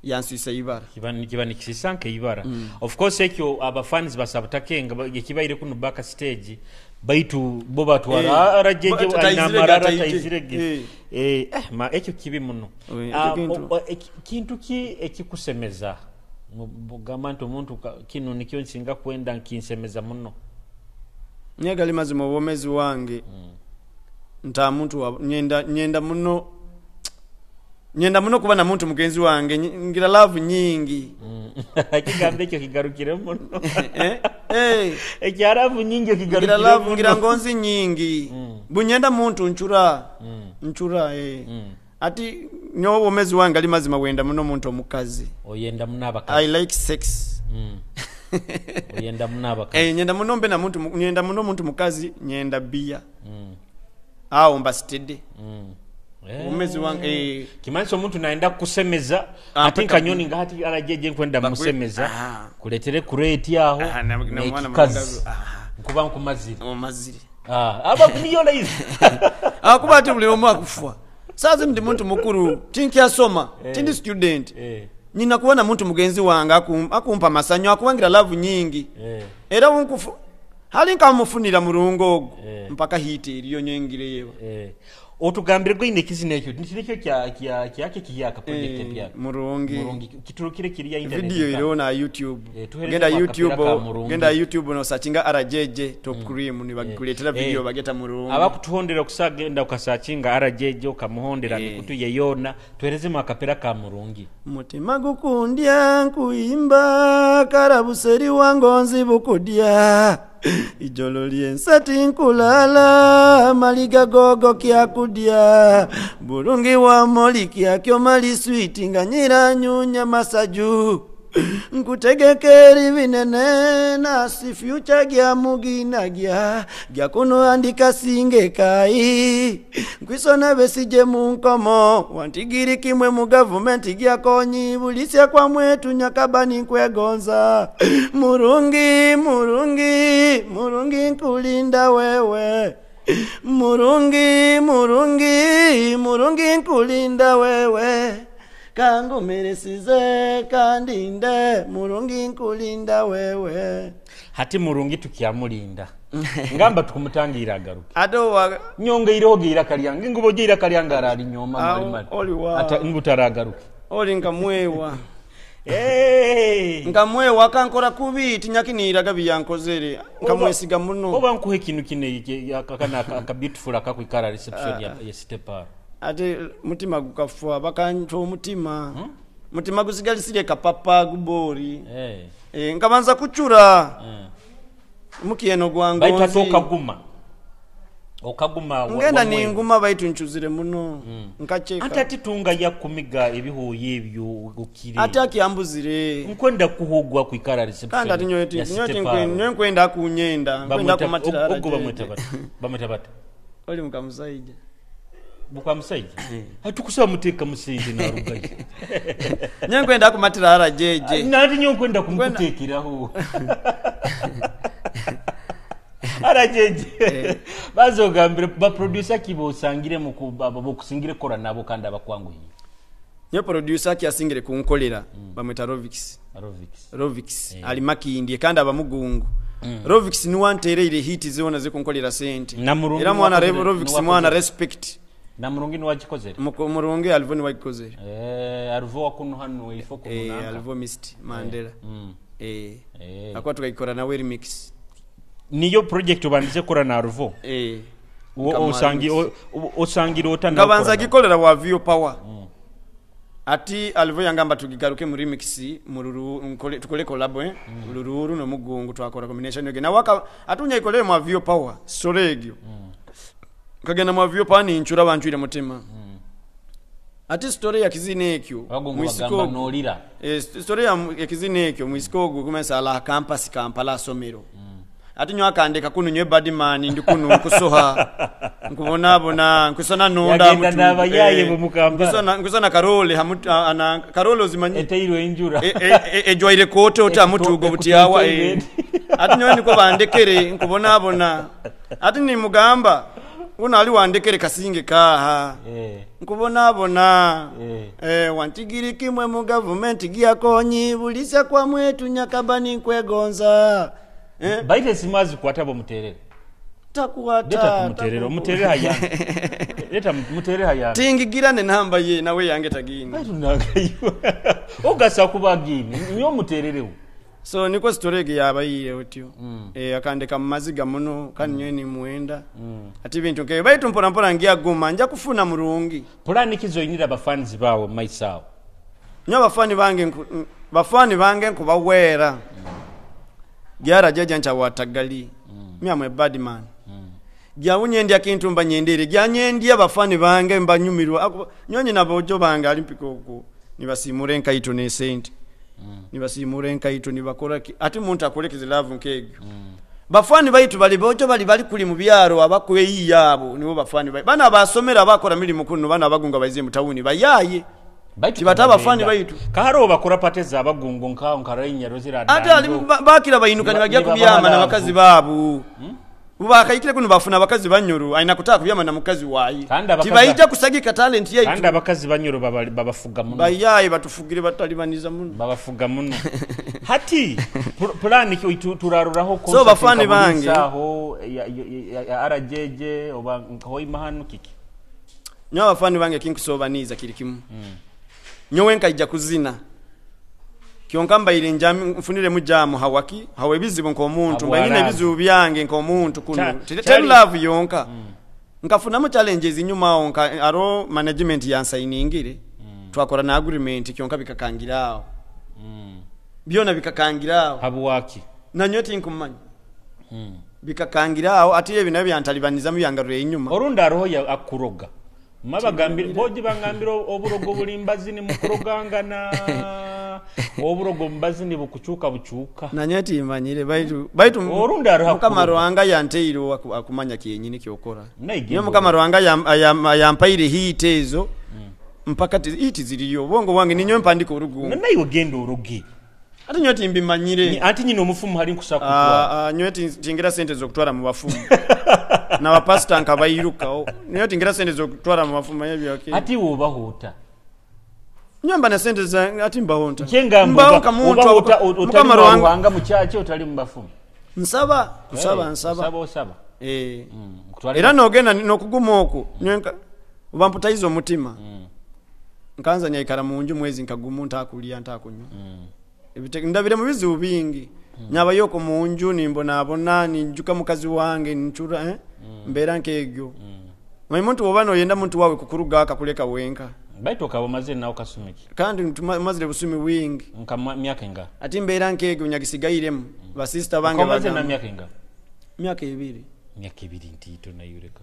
Speaker 2: Yansisa ibara.
Speaker 1: Kiba nikisisanke ibara. Of course ekyo abafans basabutakenga ekibaire kuno back stage. Baitu bo batwara RJJ alina marara taizirege. Ma ekyo kibi muno. Kintu ki ekikusemeza? Mugamba nti omuntu kino nikyo nsinga kwenda nkinsemeza muno.
Speaker 2: Nyagali mazima obwomezi wange. Nta muntu nyenda muno. Nyenda muno kuba na muntu mugenzi wange ngira love nyingi.
Speaker 1: Kigambo ekyo kigarukire muno. Ekyaravu nyingi kigarukire.
Speaker 2: Ngira love ngira ngonzi nyingi. Bunyenda muntu nchura. Nchura Ati nyowe obwomezi wange ali mazima wenda muno muntu omukazi.
Speaker 1: Oyenda muno abakazi.
Speaker 2: I like sex.
Speaker 1: Oyenda muno abakazi.
Speaker 2: Nyenda muno mbe na muntu nyenda muno muntu mukazi nyenda bia. Awo mbastede. Omwezi wange
Speaker 1: kimanso omuntu naenda kusemeza ati nkanyoni ngati RJJ nkwenda musemeza kuletere kurate aho na nkuba nkumazire
Speaker 2: omazire
Speaker 1: aba niyo laizi
Speaker 2: akuba ati buli omu akufa sazi ndi muntu mukuru tinkyasoma tindi student nyina kuona muntu mugenzi wange akumpa masanyo akuwangira love nyingi era unkufu hali nkamufunira murungo ogo mpaka hiti eriyo nyengire yewa
Speaker 1: Otugambire gwe kizina ekyo nikyo kya kiyaka project ya
Speaker 2: Murungi
Speaker 1: kiturukire kiriya internet
Speaker 2: video iriho na YouTube. Genda YouTube, genda YouTube no searchinga RJJ Top Cream ni bakuletera video bageta Murungi.
Speaker 1: Abakutuhondera kusagenda ukasearchinga RJJ ukamuhondera mikutu yeyona tuhereze makapera ka Murungi.
Speaker 2: Mutima gukundya nkuimba karabuseri wangonzi bukudya ijolo lyensati nkulala maliga gogo kyakudya burungi wa moli kyakyo mali sweet nganyira nyunya masaju Nkutegekera ibinene nasi future gya muginagya gya kuno andika singe kai nkwisona besije mu nkomo wantigiri kimwe mu gavumenti gyakonyi bulisya kwa mwetu nyakabani nkwegonza murungi murungi murungi nkulinda wewe murungi murungi murungi nkulinda wewe kangumirisize kandinde murungi nkulinda wewe.
Speaker 1: Hati murungi tukyamulinda ngamba tukumutangira agaruke
Speaker 2: ate
Speaker 1: nyongeireho geiraka lyange ngubo geiraka lyange aralinyoma mali ata ngutaragaruke
Speaker 2: oli nkamwewa. Hey! Nkamwewa kankora kubi tinyakiniraga biyankozere nkamwesiga muno.
Speaker 1: Oba nkuhe kintu kine akana aka beautiful akakwikara reception ya City Park.
Speaker 2: Ate mutima gukafa bakantwa omutima. Mutima gusigalisire kapapa gubori. Hey. Nkabanza kucura. Mukieno gwango.
Speaker 1: Baita tokaguma. Okaguma
Speaker 2: ngenda ninguma baitu nchuzire muno. Nkacheka.
Speaker 1: Ate atitunga yakumiga ebihoye ebyo ukire.
Speaker 2: Ate akiambuzire.
Speaker 1: Nkwenda kuhugwa kwikara reception.
Speaker 2: Kandi ati nyoyo nyoyo nkwenda kunyenda. Nkwenda kumatira.
Speaker 1: Ogo bamweta bata. Bamweta bata.
Speaker 2: Oli mukamusaija.
Speaker 1: Bukamusaija. Hatukusaba muteka musente na rugaye.
Speaker 2: Nyo nkwenda kumatira ara jeje.
Speaker 1: Nati nyo nkwenda kumutekeraho. Ara jeje. Bazogambire ba producer kibo osangire mu bokusingire kora nabo kandi abakwanguhiye.
Speaker 2: Nyo producer ki asingire kunkolera bamweta Rovix.
Speaker 1: Rovix.
Speaker 2: Rovix ali makindye kandi abamugungu. Rovix ni wantereire hit zona zikunkolera sente. Era mwana Rovix mwana respect.
Speaker 1: Na murungi ni wagikozere.
Speaker 2: Murungi alivo ni wagikozere.
Speaker 1: Alivo wakuno hano ifo kuno.
Speaker 2: Alivo Mist Mandela. Akwa tukayikora na remix.
Speaker 1: Niyo project obandize kora na Aruvo. Osangira otanda.
Speaker 2: Kabanza gikolera wa Vio Power. Ati alivo yangamba tugigaruke mu remix mururu tukole collab Rururu no mugungu twakora combination yoge. Na waka atunya ikolere mu Vio Power soregyo. Kagenda mu Vio Power ni nchura banchwire mutima. Ati story ya kizine ekyo
Speaker 1: mwisiko nolira.
Speaker 2: Story ya kizine ekyo mwisiko kumesa la campus Kampala somero. Ati nyo akandeka kunu nyo badman ndi kunu nkusoha nkubona bona nkusona nonda
Speaker 1: mutu n'abayaye bo mukamba
Speaker 2: nkusona karole ana karole ozimanyi
Speaker 1: eteirwe injura
Speaker 2: ejwaire kote ota mutugo butiawa ati nyo niko bandekere nkubona bona ati ni mugamba uno ali wandekere kasinge kaha nkubona bona wantigiri kimwe mu government giyakonyi bulisa kwa mwetu nyakabani nkwegonza.
Speaker 1: Baite simazi kwata bo muterere.
Speaker 2: Takuwata.
Speaker 1: Leta muterere, muterere haya. Leta muterere haya.
Speaker 2: Tingigira ne namba ye nawe yange tagini.
Speaker 1: Baitu nagayiwa. Ogasa kubagini, niyo muterere.
Speaker 2: So niko storage yabayiye otyo. Akandeka mumaziga muno kandi nyo ni muenda. Ati bintu ke baitu mpora mpora ngiya guma nja kufuna murungi.
Speaker 1: Plani kizo inira bafans bawo maisawo.
Speaker 2: Nyo bafani bange nkubawera. Gyara jaja ncha watagali. Mimi am bad man. Gya unyendia kintu mba nyendere. Gya nyendia bafani bange mba nyumirwa. Nyonyi na bojo bange alimpiko huko. Nibasimure nkaito ne sente. Nibasimure nkaito nibakora ati muntu akolekeze love nkegyo. Bafani baitu bali bojo bali bali kuli mu byaro abakwe yabo nibo bafani baitu. Bana basomera bakora milimu kuno bana bagunga baize mu tawuni bayaye. Kibata abafani baitu.
Speaker 1: Kaharo bakora pateza abagungu nkaho nkarainya rozira.
Speaker 2: Ate ali bakira bayinuka nibagiye kubyama na bakazi babu. Ubakayikire kuno bafuna abakazi banyoro aina kutaka kubyama na mukazi wayi. Tibayija kusagika talent yaitu.
Speaker 1: Kandi abakazi banyoro babafuga muno.
Speaker 2: Bayaye batufugire batalibaniza muno.
Speaker 1: Babafuga muno. Hati plan ki turaruraho
Speaker 2: concert. So bafani bange
Speaker 1: aho ya RJJ oba nkoima hano kiki.
Speaker 2: Nyo abafani bange kinkusobaniza kiri kimu. Nyowe nkaija kuzina. Kyonka mbaire njami mfunire mujamu hawaki hawe bizibu nkomuntu mbaine ebizibu byange nkomuntu kuno. Tell love yonka. Nkafunamu challenges inyuma onka aro management yansainingire. Twakora na agreement kyonka bikakangirao. Byona bikakangirao.
Speaker 1: Habuwaki.
Speaker 2: Nanyo tinkumanya. Bikakangirao ati ebi nabyo byantalibaniza mu byangarure inyuma.
Speaker 1: Orunda roho ya akuroga. Mabagambira boji bangambira oburogo bulimbazi ni mukurogangana. Oburogo mubazi nibukucuuka bucuuka.
Speaker 2: Nanye timanyire, baitu
Speaker 1: Orundi hariho
Speaker 2: Mukama
Speaker 1: akuroga.
Speaker 2: Ruhanga yanteire akumanya kyenyini kyokora.
Speaker 1: Naye
Speaker 2: Niyo Mukama Ruhanga yampaire hit ezo mpaka hit ziriyo obwongo bwange ninyo mpandika orugungu.
Speaker 1: Naye ogenda oroge.
Speaker 2: Ate nyowe timbimanyire.
Speaker 1: Anti nyina omufumu hari nkusa kutwara.
Speaker 2: Nyowe tingira sente z'okutwara mu bafumu. N'abapasita nkabayirukaho. Nyowe tingira sente z'okutwara mu bafumu ebyo.
Speaker 1: Ati wobahuta.
Speaker 2: Nyowe mba na sente za ati mbahonta.
Speaker 1: Kyengamba
Speaker 2: Mbaho kamuntu
Speaker 1: obahuta
Speaker 2: Mukama
Speaker 1: otali mu
Speaker 2: Ruhanga.
Speaker 1: Ruhanga mu kyaki otali mu bafumu.
Speaker 2: Nsaba, kusaba nsaba.
Speaker 1: Osaba osaba. Kutwala
Speaker 2: Era nogenda nokuguma okwo nyowe oba mputayiza omutima. Nkanza nyaikara mu nju mwezi nkagumu ntakulya ntakunywa. Ndabire mu bizibu bingi. Nyabayoko mu nju nimbonaabona ninjuka mukazi wange ncura mbeera nk'egyo. Manyi muntu woba noyenda muntu wawe kukuruga akakuleka wenka.
Speaker 1: Baitu okaba omaze nawe kasumiki.
Speaker 2: Kandi mazire busumi bwingi.
Speaker 1: Nka myaka enga.
Speaker 2: Ati mbeera nk'egyo nyagisigairemu. Basista bange
Speaker 1: Okaba omaze na
Speaker 2: bagamba.
Speaker 1: myaka enga.
Speaker 2: Myaka 2.
Speaker 1: Myaka 2 ntiito nayureka.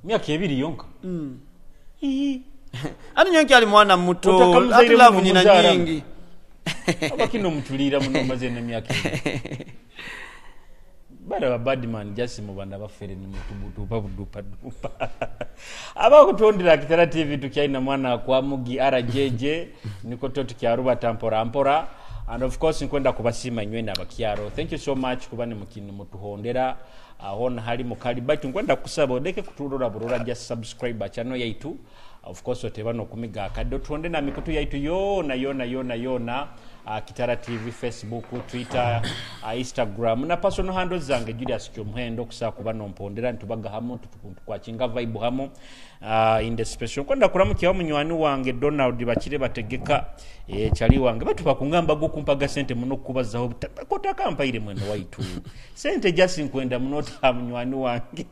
Speaker 1: Myaka 2 yonka.
Speaker 2: Ati nyowe nkyali mwana muto,
Speaker 1: Otakamuzaire
Speaker 2: ati love
Speaker 1: muno
Speaker 2: nyina
Speaker 1: muzaara.
Speaker 2: nyingi.
Speaker 1: Oba kino mutuliira muno omaze n'emyaka 2. Baraba badman jasi mu bana bafere ni mutubutupa budupa dupa. Abakutondera Kitara TV tukyalina mwana kwa Mugi RJJ niko to tukyaruba tampora mpora. And of course nkwenda kubasima nywe na bakyaro. Thank you so much kuba ni mukini mutuhondera aho hali mukali baitu nkwenda kusaba odeke kuturora burora just subscribe channel yaitu. Of course oteba no kumiga akadde tuonde na mikutu yaitu yona yona yona yona. Kitara TV, Facebook, Twitter, Instagram na personal handles zange Julius Kyomuhendo kusa kuba nompondera ntubaga hamu tukwakinga vibe hamu in the special. Kwenda kuramukya munywani wange Donald Bakire bategeka chali wange batu bakungamba go kumpaga sente muno kubazaho kotaka mpaire mweno waitu sente just nkwenda muno ta munywani wange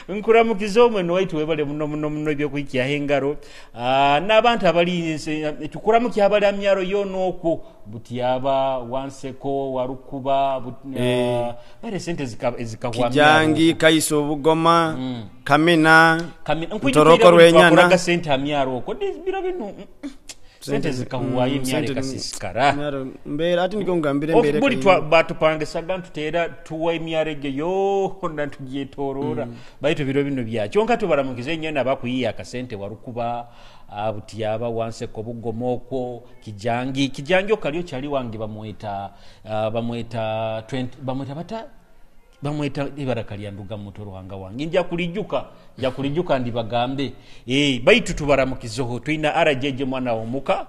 Speaker 1: nkuramukiza mweno waitu webale muno muno muno ebyo kwikia hengaro n'abantu abali tukuramukya abali amyaro yono okwo Butiaba, Wanseko, Warukuba, bare sente zikahwa
Speaker 2: Kijangi, Kaiso, Bugoma, Kamina, Ntoroko Rwenyana.
Speaker 1: Sente amyaro okwo biro bino sente zikahuwa imyaro kasisikara.
Speaker 2: Mbera ati ndiko ngambire mbere.
Speaker 1: Buli twa batupangisaga ntutera tuwa imyaro egyo yonna tugyetorora. Baitu biro bino byakyo nka tubaramukize nnyo nabakuyiya akasente Warukuba, Butiaba, Wanseko, Bugoma okwo, Kijangi. Kijangi okalyo kyali wange bamweta bamweta 20 bamweta bata bamweta ibaraka lya nduga muto Ruhanga wange nja kulijuka ndibagambe baitu tubaramukizeho twina RJJ mwana omuka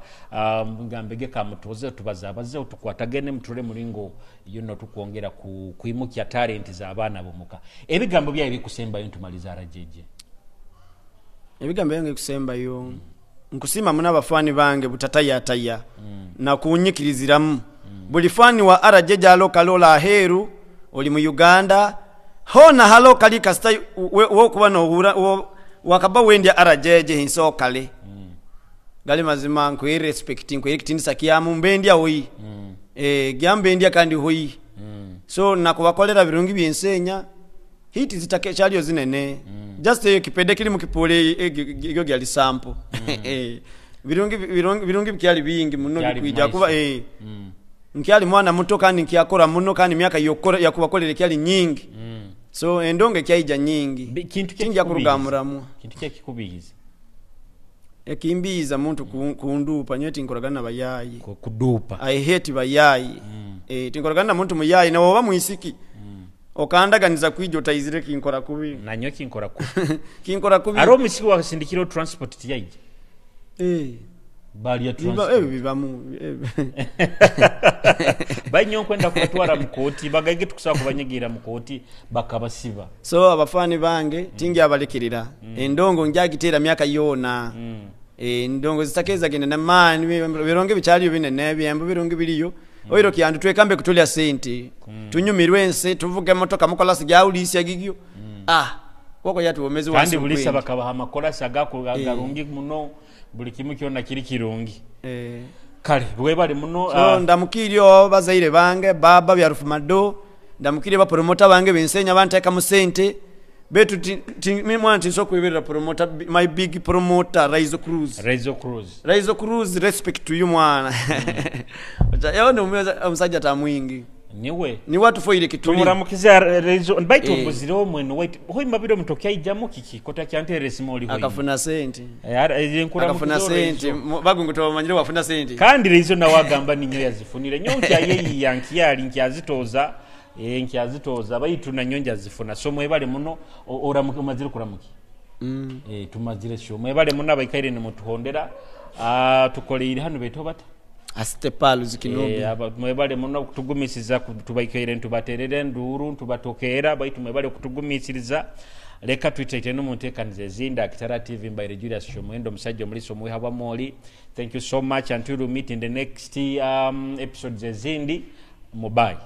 Speaker 1: ngambege kamutoze tubazabaze tukwatagene mutule mulingo yuno tukwongera kuimukya talent za abaana bomuka. Ebigambo byaye bikusembayo ntumaliza RJJ.
Speaker 2: Ebigambo byange kusembayo nkusima muna abafani bange butatayataya na kunyikiriziramu. Buli fani wa RJJ alokalola aheru oli mu Uganda hona halo kali kasita wo kuba no wakaba wendya RJJ hinso kale. Gali mazima nkwe respect nkwe kitinisa kyamu mbendya hoyi. Gyambendya kandi hoyi. So nakubakolera birungi byensenya hiti zitake chalio zinene. Just kipede kili mukipole egyo gyali sample. Birungi birungi birungi byali bingi muno bikwija kuba nkyali mwana muto kandi nkyakora muno kandi myaka yokora yakubakolera kyali nyingi. So endonge kyaija nyingi.
Speaker 1: Kintu
Speaker 2: kinja kurugamuramu.
Speaker 1: Kintu kyekikubiyiza.
Speaker 2: Ekimbiza muntu kundupa nyowe tinkoragana bayayi.
Speaker 1: Kudupa.
Speaker 2: I hate bayayi. Tinkoragana muntu muyayi na woba muisiki. Okandaganiza kwijo otayizire kinkora kubi.
Speaker 1: Nanyo kinkora kubi.
Speaker 2: Kinkora kubi.
Speaker 1: Aro musiki wasindikiro transport tiyaije. Bali ya transport.
Speaker 2: Bibamu.
Speaker 1: Banyo kwenda kubatwara mukoti bagage tukusaba kubanyegira mukoti bakabasiba.
Speaker 2: So abafani bange tingi abalekirira. Endongo njagitera myaka yona. Endongo zitakeza genda na mani bironge bicyali binene byembo birungi biriyo. Oiro kyandu twekambe kutulya sente. Tunyumirwe ense tuvuge motoka mukola sijawulisi gigyo. Koko yatuwomeze
Speaker 1: wansi. Kandi bulisa bakabaha amakola agako agarungi muno buli kimu kyonna kiri kirungi. Kale bwebale muno.
Speaker 2: So ndamukiriyo bazaire bange baba bya Rufumado, ndamukiriyo ba promoter bange bensenya banteka mu sente, Betu mwana tinsobola kweberera promoter, my big promoter Raizo Cruz.
Speaker 1: Raizo Cruz.
Speaker 2: Raizo Cruz, respect to you mwana. Yawo omusajja tamwingi.
Speaker 1: Niwe.
Speaker 2: Niwe atufoire kituli.
Speaker 1: Tumuramukize Raizo baitu.
Speaker 2: Eh.
Speaker 1: Mbuzire omweno wait hoima biro mutoki aijamu kiki kota kyantere simoli hoima.
Speaker 2: Akafuna sente.
Speaker 1: Eh,
Speaker 2: akafuna sente. Bagungu tobamanyire wafuna sente.
Speaker 1: Kandi Raizo nawe agamba ninyo yazifunire nyo nkyayeyiya nkyali nkyazitoza, nkyazitoza baitu nanyo njazifuna. So mwebale muno. Oramuke umazire kuramuki. Tumazire sho mwebale muno abaikaire nimutuhondera. Ah, tukoleire hano beto bata
Speaker 2: Asitepalu zikinobi.
Speaker 1: Mwebale muno kutugumisiza tubaikaire ntubaterere enduru ntubatokeera baitu mwebale kutugumisiriza. Leka twitaite no munteekaniza ezindi. Akitara TV, mbaire Julius Shomuhendo, omusajja omulisa omuwiha bwa moli. Thank you so much until we meet in the next episodes ezindi. Mubai.